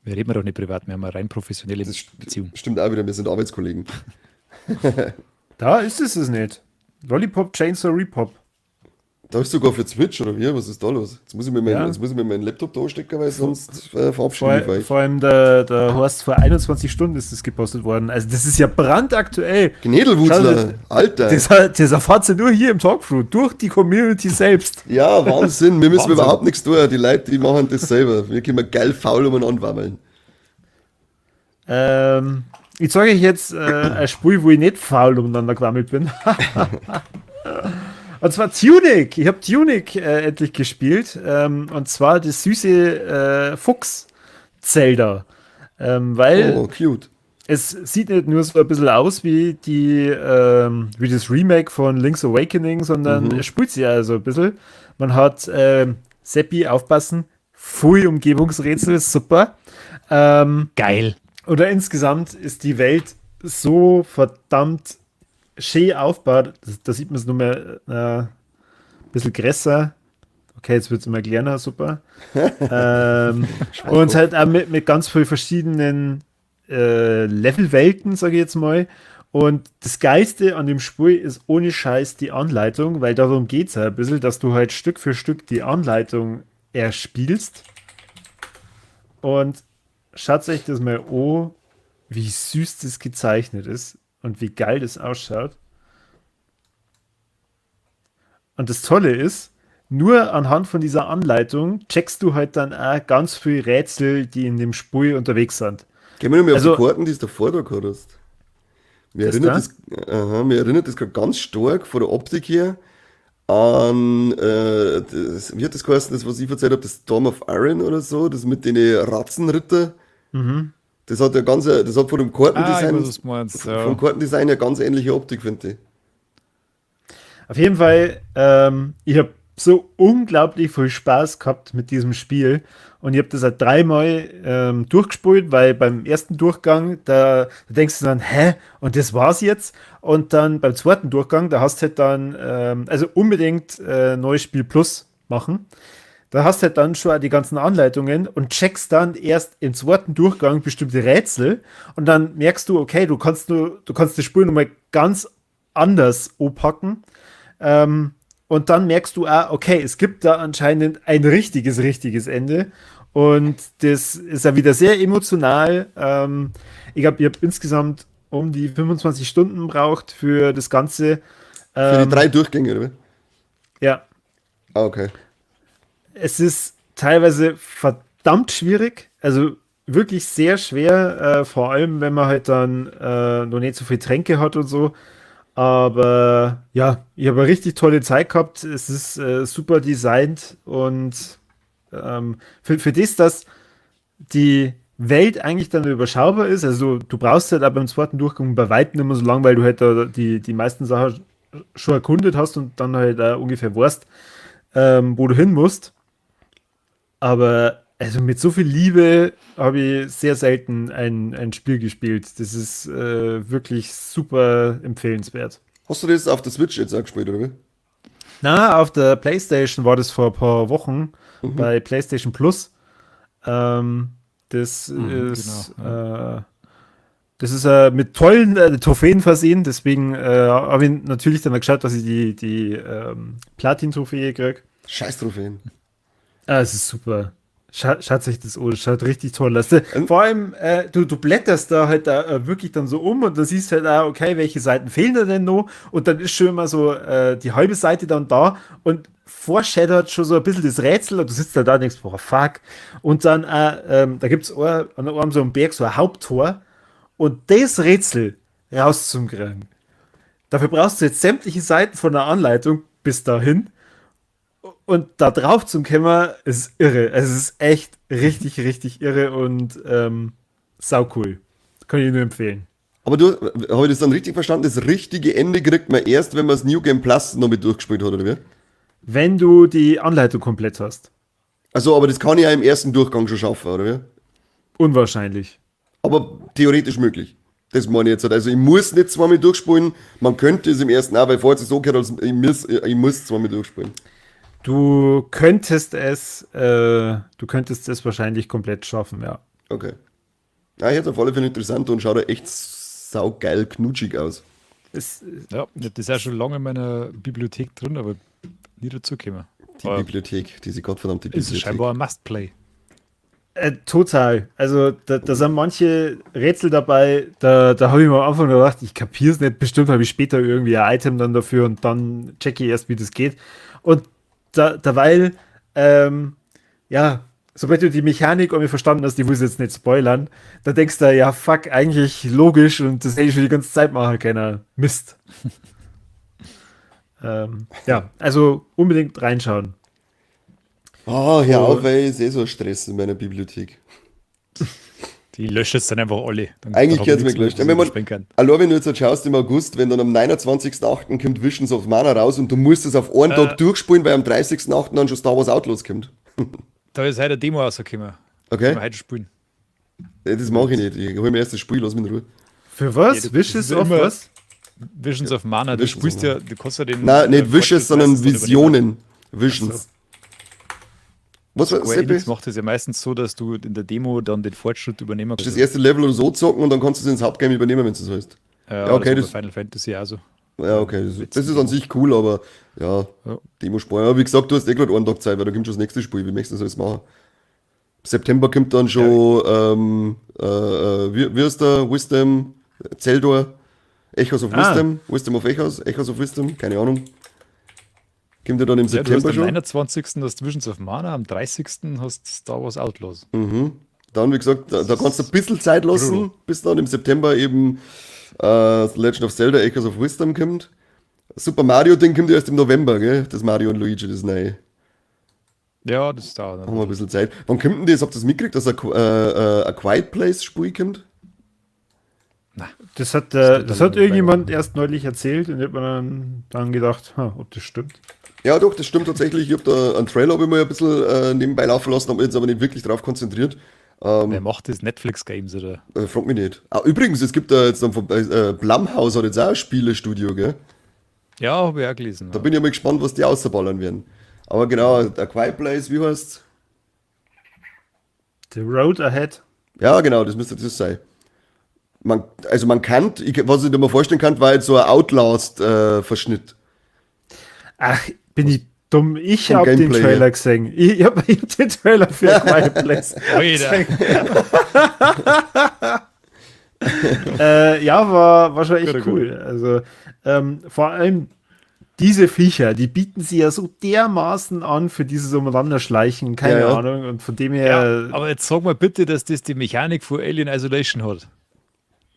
Wir reden doch nicht privat, wir haben eine rein professionelle das Beziehung. Stimmt auch wieder, wir sind Arbeitskollegen. Da ist es nicht. Lollipop Chainsaw Repop. Da ist sogar für Switch oder wie? Was ist da los? Jetzt muss ich mir meinen Laptop da anstecken, weil sonst verabschiede ich mich. Vor allem der Horst, vor 21 Stunden ist das gepostet worden. Also das ist ja brandaktuell. Gnädelwutzler, Alter. Das erfahrt ihr nur hier im Talkthrough, durch die Community selbst. Ja, Wahnsinn. Wir müssen Wahnsinn. Überhaupt nichts tun. Die Leute, die machen das selber. Wir können geil faul umeinander wammeln. Ich zeige euch jetzt ein Spiel, wo ich nicht faul umeinander gewammelt bin. Und zwar Tunic. Ich habe Tunic endlich gespielt. Und zwar das süße Fuchs-Zelda. Weil oh, cute. Es sieht nicht nur so ein bisschen aus wie das Remake von Link's Awakening, sondern es spielt sich also ein bisschen. Man hat Seppi, aufpassen, Pfui Umgebungsrätsel, super. Geil. Oder insgesamt ist die Welt so verdammt schön aufgebaut. Da sieht man es nur mehr ein bisschen größer. Okay, jetzt wird es immer kleiner, super. Und halt auch mit ganz vielen verschiedenen Levelwelten, sage ich jetzt mal. Und das Geilste an dem Spiel ist ohne Scheiß die Anleitung, weil darum geht es ja ein bisschen, dass du halt Stück für Stück die Anleitung erspielst. Und schaut euch das mal an, wie süß das gezeichnet ist und wie geil das ausschaut. Und das Tolle ist, nur anhand von dieser Anleitung checkst du halt dann auch ganz viel Rätsel, die in dem Spiel unterwegs sind. Gehen wir noch mal auf die Karten, die du davor da gehabt hast. Mir erinnert das gerade ganz stark von der Optik her an, das, wie hat das geheißen, das, was ich erzählt habe, das Storm of Iron oder so, das mit den Ratzenritter. Mhm. Das hat ja ganz, das hat von dem Kartendesign, weiß, meinst, ja. Vom Kartendesign ja ganz ähnliche Optik, finde ich. Auf jeden Fall, ich habe so unglaublich viel Spaß gehabt mit diesem Spiel und ich habe das halt dreimal durchgespielt, weil beim ersten Durchgang, da denkst du dann, hä, und das war's jetzt? Und dann beim zweiten Durchgang, da hast du halt dann, also unbedingt neues Spiel Plus machen. Da hast du halt dann schon die ganzen Anleitungen und checkst dann erst im zweiten Durchgang bestimmte Rätsel und dann merkst du, okay, du kannst das Spiel nochmal ganz anders anpacken. Und dann merkst du auch, okay, es gibt da anscheinend ein richtiges Ende. Und das ist ja wieder sehr emotional. Ich glaube, ich habe insgesamt um die 25 Stunden gebraucht für das Ganze. Für die 3 Durchgänge, oder? Ja. Ah, okay. Es ist teilweise verdammt schwierig, also wirklich sehr schwer, vor allem, wenn man halt dann noch nicht so viel Tränke hat und so. Aber ja, ich habe eine richtig tolle Zeit gehabt. Es ist super designt und für das, dass die Welt eigentlich dann überschaubar ist, also du brauchst halt auch beim zweiten Durchgang bei weitem nicht mehr so lang, weil du halt da die meisten Sachen schon erkundet hast und dann halt auch ungefähr weißt, wo du hin musst. Aber also mit so viel Liebe habe ich sehr selten ein Spiel gespielt. Das ist wirklich super empfehlenswert. Hast du das auf der Switch jetzt auch gespielt, oder wie? Na, auf der PlayStation war das vor ein paar Wochen bei PlayStation Plus. Das ist, genau, ja. Das ist mit tollen Trophäen versehen, deswegen habe ich natürlich dann geschaut, dass ich die Platin-Trophäe kriege. Scheiß Trophäen. Ah, es ist super. Schaut sich das an, schaut richtig toll aus. Vor allem, du blätterst da halt da, wirklich dann so um und dann siehst halt auch, okay, welche Seiten fehlen da denn noch? Und dann ist schon immer so die halbe Seite dann da und foreshadowt schon so ein bisschen das Rätsel und du sitzt da und denkst, boah, fuck. Und dann, da gibt es an einem so einem Berg so ein Haupttor und das Rätsel rauszukriegen. Dafür brauchst du jetzt sämtliche Seiten von der Anleitung bis dahin. Und da drauf zum Kämmer ist irre. Es ist echt richtig, richtig irre und sau cool. Kann ich nur empfehlen. Aber du, habe ich das dann richtig verstanden? Das richtige Ende kriegt man erst, wenn man das New Game Plus noch mit durchgespielt hat, oder wie? Wenn du die Anleitung komplett hast. Also, aber das kann ich ja im ersten Durchgang schon schaffen, oder wie? Unwahrscheinlich. Aber theoretisch möglich. Das meine ich jetzt halt. Also ich muss nicht zweimal durchspielen, man könnte es im ersten auch, weil vorher es so gehört, als ich muss zweimal durchspielen. Du könntest es wahrscheinlich komplett schaffen, ja. Okay. Ja, ich hätte auf alle Fälle interessant und schaut da echt saugeil knutschig aus. Ja, ich hab das auch schon lange in meiner Bibliothek drin, aber nie dazugekommen. Die Aber Bibliothek, diese gottverdammte ist Bibliothek. scheinbar ein Must-Play. Total. Also da sind manche Rätsel dabei, da habe ich mir am Anfang gedacht, ich kapiere es nicht, bestimmt habe ich später irgendwie ein Item dann dafür und dann checke ich erst, wie das geht. Und derweil, ja, sobald du die Mechanik irgendwie verstanden hast, ich muss jetzt nicht spoilern, da denkst du, ja, fuck, eigentlich logisch und das hätte ich schon die ganze Zeit machen können. Mist. Ja, also unbedingt reinschauen. Ah, hör auf, ey, ist eh so ein Stress in meiner Bibliothek. Die löscht jetzt dann einfach alle. Dann, Eigentlich dann gehört es mir hab ich gelöscht. nichts Wenn mehr, was man, ich spielen kann. allein wenn du jetzt halt schaust im August, wenn dann am 29.08. kommt Visions of Mana raus und du musst es auf einen Tag durchspielen, weil am 30.08. dann schon Star Wars Outlaws kommt. Da ist heute eine Demo rausgekommen. Okay? Können wir heute spielen. Das mache ich nicht. Ich hole mir erst das Spiel, lass mich in Ruhe. Für was? Ja, das Wishes ist of immer- was? Visions of Mana, du Visions of spielst ja, du kannst ja den. Nein, nicht Wishes, Fortschritt sondern meistens dann übernehmen. Visionen. Visions. Was war Square Seppi? Enix macht es ja meistens so, dass du in der Demo dann den Fortschritt übernehmen Das kannst. erste Level oder so zocken und dann kannst du es ins Hauptgame übernehmen, wenn du es willst. Ja, Ja, okay, das das, war bei Final Fantasy auch so. ja, okay, das ist an sich cool, aber ja, Ja. Demo spielen. Aber wie gesagt, du hast eh gerade einen Tag Zeit, weil da kommt schon das nächste Spiel. Wie möchtest du das alles machen? September kommt dann schon, wie ist der? Wisdom, Zeldor, Echoes of Ah. Wisdom, Wisdom of Echoes, Echoes of Wisdom, keine Ahnung. Kommt ja dann im Ja, du hast September am schon. 29. hast Visions of Mana, am 30. hast Star Wars Outlaws. Dann, wie gesagt, da kannst du ein bisschen Zeit lassen, Brutal. bis dann im September eben Legend of Zelda Echoes of Wisdom kommt. Super Mario Ding kommt ja erst im November, gell? Das Mario und Luigi, das neue. Ja, das dauert. Haben wir ein bisschen Zeit. Wann kommt denn das? Habt ihr das mitgekriegt, dass A Quiet Place Spiel kommt? Das Das hat wird dann irgendjemand erst neulich erzählt und ich hab mir dann gedacht, ha, ob das stimmt. Ja, doch, das stimmt tatsächlich. Ich habe da einen Trailer hab ich mal ein bisschen nebenbei laufen lassen, habe mich jetzt aber nicht wirklich drauf konzentriert. Wer macht das? Netflix Games oder? Frag mich nicht. Ah, übrigens, es gibt da jetzt dann von Blumhouse hat jetzt auch ein Spielestudio, gell? Ja, habe ich auch gelesen. Da Ja. bin ich mal gespannt, was die außerballern werden. Aber genau, A Quiet Place, wie heißt's? The Road Ahead. Ja, genau, das müsste das sein. Also man kann, was ich mir vorstellen kann, war jetzt so ein Outlast-Verschnitt. Ach, bin ich dumm. Ich Vom habe den Gameplay Trailer her. gesehen. Ich habe hab den Trailer für A Quiet Place. Alter. Ja, war schon echt Gut, gut. cool. Also vor allem diese Viecher, die bieten sie ja so dermaßen an für dieses Umeinanderschleichen, keine Ja, ja. Ahnung. Und von dem her, Ja, aber jetzt sag mal bitte, dass das die Mechanik von Alien Isolation hat.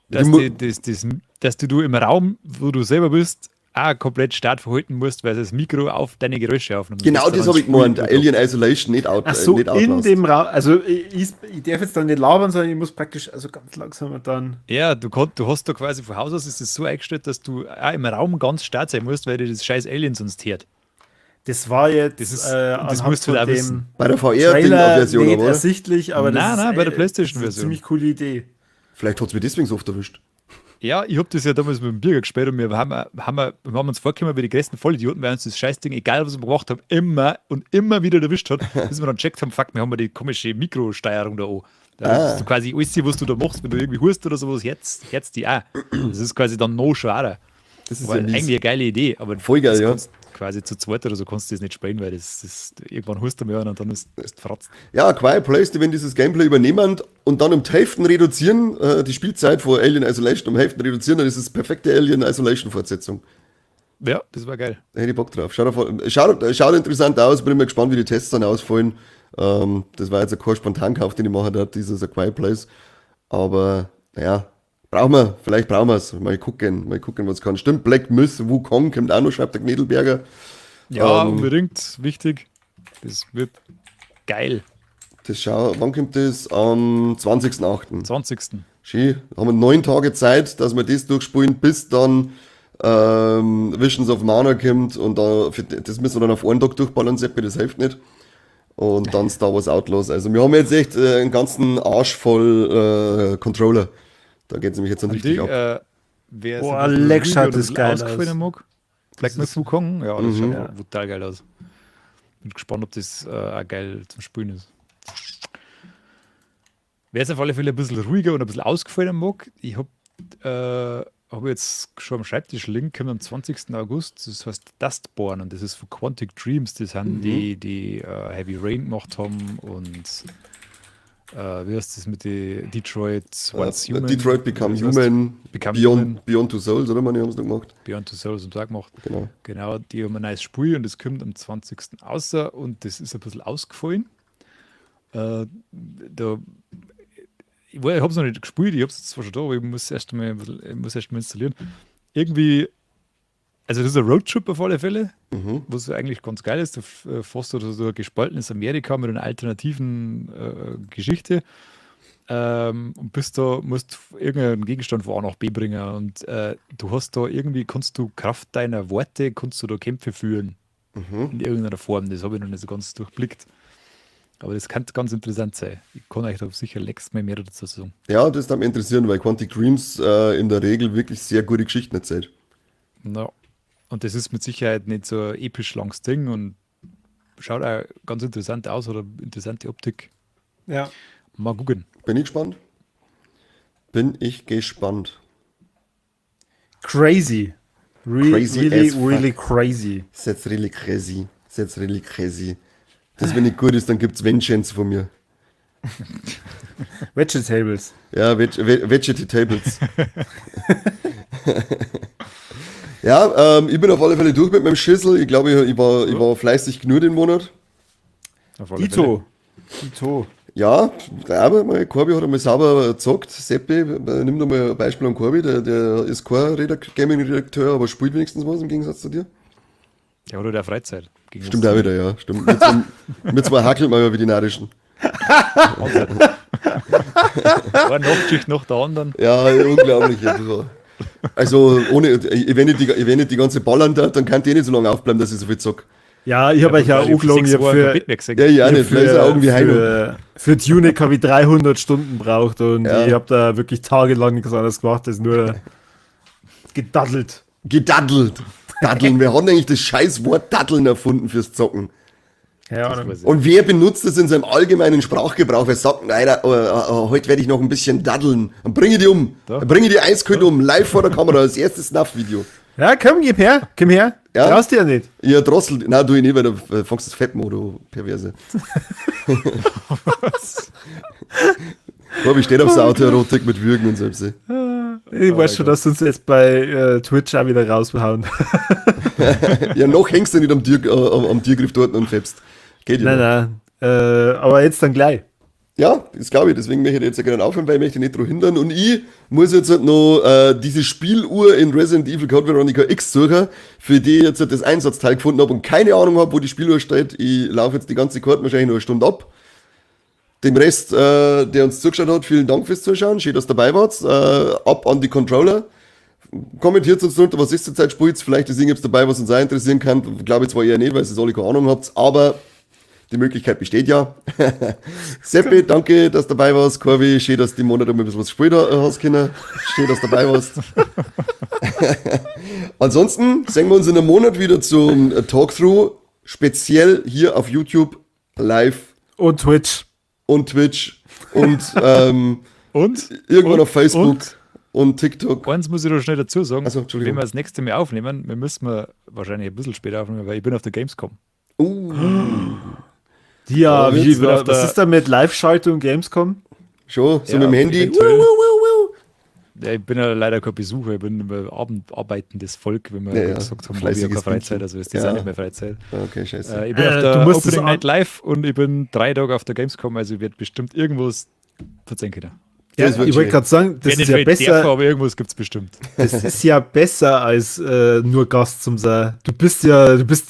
Dass, Die mu- die, das, das, dass du im Raum, wo du selber bist, auch komplett stark verhalten musst, weil das Mikro auf deine Geräusche aufnimmt. Genau Das das habe ich gemeint. Alien Isolation, nicht, ach so, nicht in Outlast. dem Raum, also ich darf jetzt dann nicht labern, sondern ich muss praktisch, also ganz langsam und dann. Ja, du hast da quasi von Haus aus ist es so eingestellt, dass du auch im Raum ganz stark sein musst, weil dir das scheiß Alien sonst hört. Das war jetzt Das das anhand musst du von da dem wissen. Bei der Trailer VR-Version, nicht aber, oder? ersichtlich, aber das Nein, ist, nein, bei der das ist eine PlayStation-Version. ziemlich coole Idee. Vielleicht hat es mich deswegen so oft erwischt. Ja, ich hab das ja damals mit dem Birger gespielt und wir haben uns vorgekommen wie die größten Vollidioten, weil uns das Scheißding, egal was wir gemacht haben, immer und immer wieder erwischt hat, bis wir dann gecheckt haben, fuck, wir haben ja die komische Mikrosteuerung da an. Da ist quasi alles, was du da machst, wenn du irgendwie hust oder sowas, herzt die auch. Das ist quasi dann noch schwerer. Das ist War ja mies. eigentlich eine geile Idee, aber Voll geil, das ja. kannst quasi zu zweit oder so kannst du das nicht spielen, weil das irgendwann hust du mehr und dann ist fratzt. Ja, Quiet Place, die wenn dieses Gameplay übernehmen und dann um die Hälfte reduzieren, die Spielzeit von Alien Isolation um Hälfte reduzieren, dann ist es perfekte Alien Isolation Fortsetzung. Ja, das war geil. Da hätte ich Bock drauf. Schaut interessant aus, bin immer gespannt, wie die Tests dann ausfallen. Das war jetzt ein kein Spontankauf, den ich machen habe, dieses A Quiet Place. Aber, naja, brauchen wir, vielleicht brauchen wir es. Mal gucken, was kann. Stimmt, Black Myth Wukong kommt auch noch, schreibt der Gnedelberger. Ja, unbedingt, wichtig. Das wird geil. Wann kommt das? Am 20.08. 20. Schön, da haben wir 9 Tage Zeit, dass wir das durchspielen, bis dann Visions of Mana kommt und da, für, das müssen wir dann auf einen Tag durchballern, Seppi, das hilft nicht. Und dann Star Wars Outlaws. Also wir haben jetzt echt einen ganzen Arsch voll Controller. Da geht es nämlich jetzt dann richtig die, ab. Wer Boah, leck, schaut das geil aus. Mag. Black Myth Wukong, ja, das schaut brutal geil aus. Bin gespannt, ob das auch geil zum Spielen ist. Wer es auf alle Fälle ein bisschen ruhiger und ein bisschen ausgefallener mag, ich habe hab jetzt schon am Schreibtisch liegen, kommt am 20. August, das heißt Dustborn und das ist von Quantic Dreams, das sind die, die Heavy Rain gemacht haben und wie heißt das mit den Detroit Once Human? Detroit Become Human, Become Beyond, Human. Beyond Two Souls, oder? Man, die haben es noch gemacht. Beyond Two Souls und so gemacht. Genau. Genau, die haben ein neues Spiel und das kommt am 20. außer und das ist ein bisschen ausgefallen. Ich habe es noch nicht gespielt, ich habe es zwar schon da, aber ich muss erst mal, installieren. Irgendwie, also das ist ein Roadtrip auf alle Fälle, was eigentlich ganz geil ist. Du fährst da so ein gespaltenes Amerika mit einer alternativen Geschichte und bist da, musst irgendeinen Gegenstand von A nach B bringen und du hast da irgendwie, kannst du Kraft deiner Worte, kannst du da Kämpfe führen in irgendeiner Form. Das habe ich noch nicht so ganz durchblickt. Aber das kann ganz interessant sein. Ich kann euch da sicher nächstes Mal mehr dazu sagen. Ja, das würde mich interessieren, weil Quantic Dreams in der Regel wirklich sehr gute Geschichten erzählt. Ja. Und das ist mit Sicherheit nicht so ein episch langes Ding und schaut auch ganz interessant aus oder interessante Optik. Ja. Mal gucken. Bin ich gespannt? Bin ich gespannt. Crazy. Crazy really, as fuck. really crazy. Ist jetzt really crazy. Ist jetzt really crazy. Das, wenn nicht gut ist, dann gibt's Vengeance von mir. Vegetables. Ja, Vegetables. Ja, ich bin auf alle Fälle durch mit meinem Schüssel. Ich glaube, ich war fleißig genug den Monat. Dito. Dito. Ja, aber mal, Corby hat einmal sauber gezockt. Seppi, nimm doch mal ein Beispiel an Corby, der ist kein Gaming-Redakteur, aber spielt wenigstens was im Gegensatz zu dir. Ja, oder der Freizeit. Stimmt auch wieder, ja. Stimmt. Mit zwei hackelt man ja wie die Narischen. Eine Nachtschicht nach der anderen. Ja, unglaublich. Also, ohne, wenn ich die ganze ballern darf, dann kann die nicht so lange aufbleiben, dass ich so viel zock. Ja, ich habe euch ja auch gelogen. Ich hab für, ja, ich auch nicht. Vielleicht ist auch irgendwie Heino. Für Tunic habe ich 300 Stunden gebraucht und ich habe da wirklich tagelang nichts anderes gemacht, als nur gedaddelt. Gedaddelt. Daddeln. Wer hat eigentlich das scheiß Wort Daddeln erfunden fürs Zocken? Ja, und wer benutzt es in seinem allgemeinen Sprachgebrauch? Wer sagt, nein, heute werde ich noch ein bisschen daddeln. Dann bringe ich die um. Dann bringe ich die eiskalt um, live vor der Kamera, das erste Snuff-Video. Ja, komm, gib her, komm her. Ja? Traust dir ja nicht. Ja, Drossel. Nein, du ich nicht, weil du fängst das Fettmo, du Perverse. Was? Boah, ich stehe auf so Autoerotik mit Würgen und selbst. Ich weiß schon, dass uns jetzt bei Twitch auch wieder raushauen. Ja, noch hängst du nicht am, am Tiergriff dort und fäppst. Geht ja. Nein, nein. Aber jetzt dann gleich. Ja, das glaube ich. Deswegen möchte ich jetzt ja gerne aufhören, weil ich möchte nicht daran hindern. Und ich muss jetzt halt noch diese Spieluhr in Resident Evil Code Veronica X suchen, für die ich jetzt halt das Einsatzteil gefunden habe und keine Ahnung habe, wo die Spieluhr steht. Ich laufe jetzt die ganze Karte wahrscheinlich nur eine Stunde ab. Dem Rest, der uns zugeschaut hat, vielen Dank fürs Zuschauen. Schön, dass ihr dabei wart. Ab an die Controller. Kommentiert uns drunter, was ist zurzeit spielt. Vielleicht ist irgendwas dabei, was uns auch interessieren kann. Glaube ich zwar eher nicht, weil ihr alle keine Ahnung habt, aber die Möglichkeit besteht ja. Seppi, danke, dass du dabei warst. Corby, schön, dass du im Monat einmal ein bisschen was gespielt hast können. Schön, dass du dabei warst. Ansonsten sehen wir uns in einem Monat wieder zum Talkthrough. Speziell hier auf YouTube live. Und Twitch. Und Twitch. Und, und irgendwann auf Facebook und TikTok. Eins muss ich doch schnell dazu sagen, also, wenn wir das nächste Mal aufnehmen, wir müssen wir wahrscheinlich ein bisschen später aufnehmen, weil ich bin auf der Gamescom. Ja, wie, was ist da mit Live-Schaltung Gamescom? Schon, so ja, mit dem Handy. Ja, ich bin ja leider kein Besucher, ich bin immer abarbeitendes Volk, wenn wir ja, gesagt haben, ich habe keine Freizeit, also ist das auch nicht mehr Freizeit. Okay, scheiße. Ich bin auf der Opening Night Live und ich bin 3 Tage auf der Gamescom, also ich werde bestimmt irgendwas verzeihen können. Ja, ich wollte gerade sagen, das ist ja besser. Darf, aber irgendwas gibt es bestimmt. Das ist ja besser als nur Gast zum sein. Du bist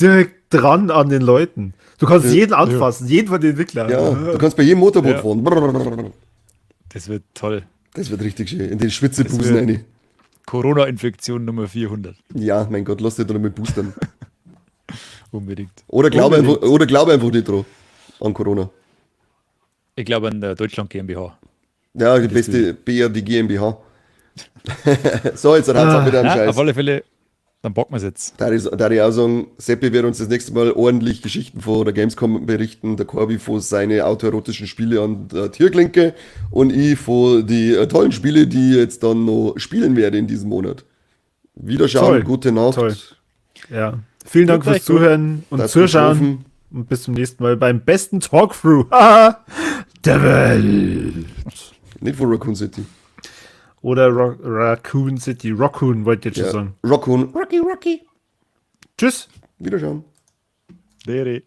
direkt dran an den Leuten. Du kannst jeden anfassen, jeden von den Entwicklern. Ja, du kannst bei jedem Motorboot fahren. Das wird toll. Das wird richtig schön. In den Schwitzebusen rein. Corona-Infektion Nummer 400. Ja, mein Gott, lass dich doch noch mit boostern. Unbedingt. Oder glaub einfach nicht dran. An Corona. Ich glaube an der Deutschland GmbH. Ja, die beste BRD GmbH. So, jetzt hat's auch wieder einen Ja, Scheiß. auf alle Fälle, dann packen wir es jetzt. Da ich auch sagen, Seppi wird uns das nächste Mal ordentlich Geschichten von der Gamescom berichten, der Corby von seine autoerotischen Spiele an der Türklinke und ich von die tollen Spiele, die ich jetzt dann noch spielen werde in diesem Monat. Wiederschauen, Toll. gute Nacht. Toll. Ja. Vielen Dank Gut, fürs Zuhören und Bleibt gut Zuschauen. schlafen. Und bis zum nächsten Mal beim besten Talkthrough. Haha. Der Welt. Nicht von Raccoon City. Oder Ro Raccoon City. Raccoon wollte ich jetzt schon Ja. sagen. Raccoon. Rocky, Rocky. Tschüss. Wiederschauen. Dere.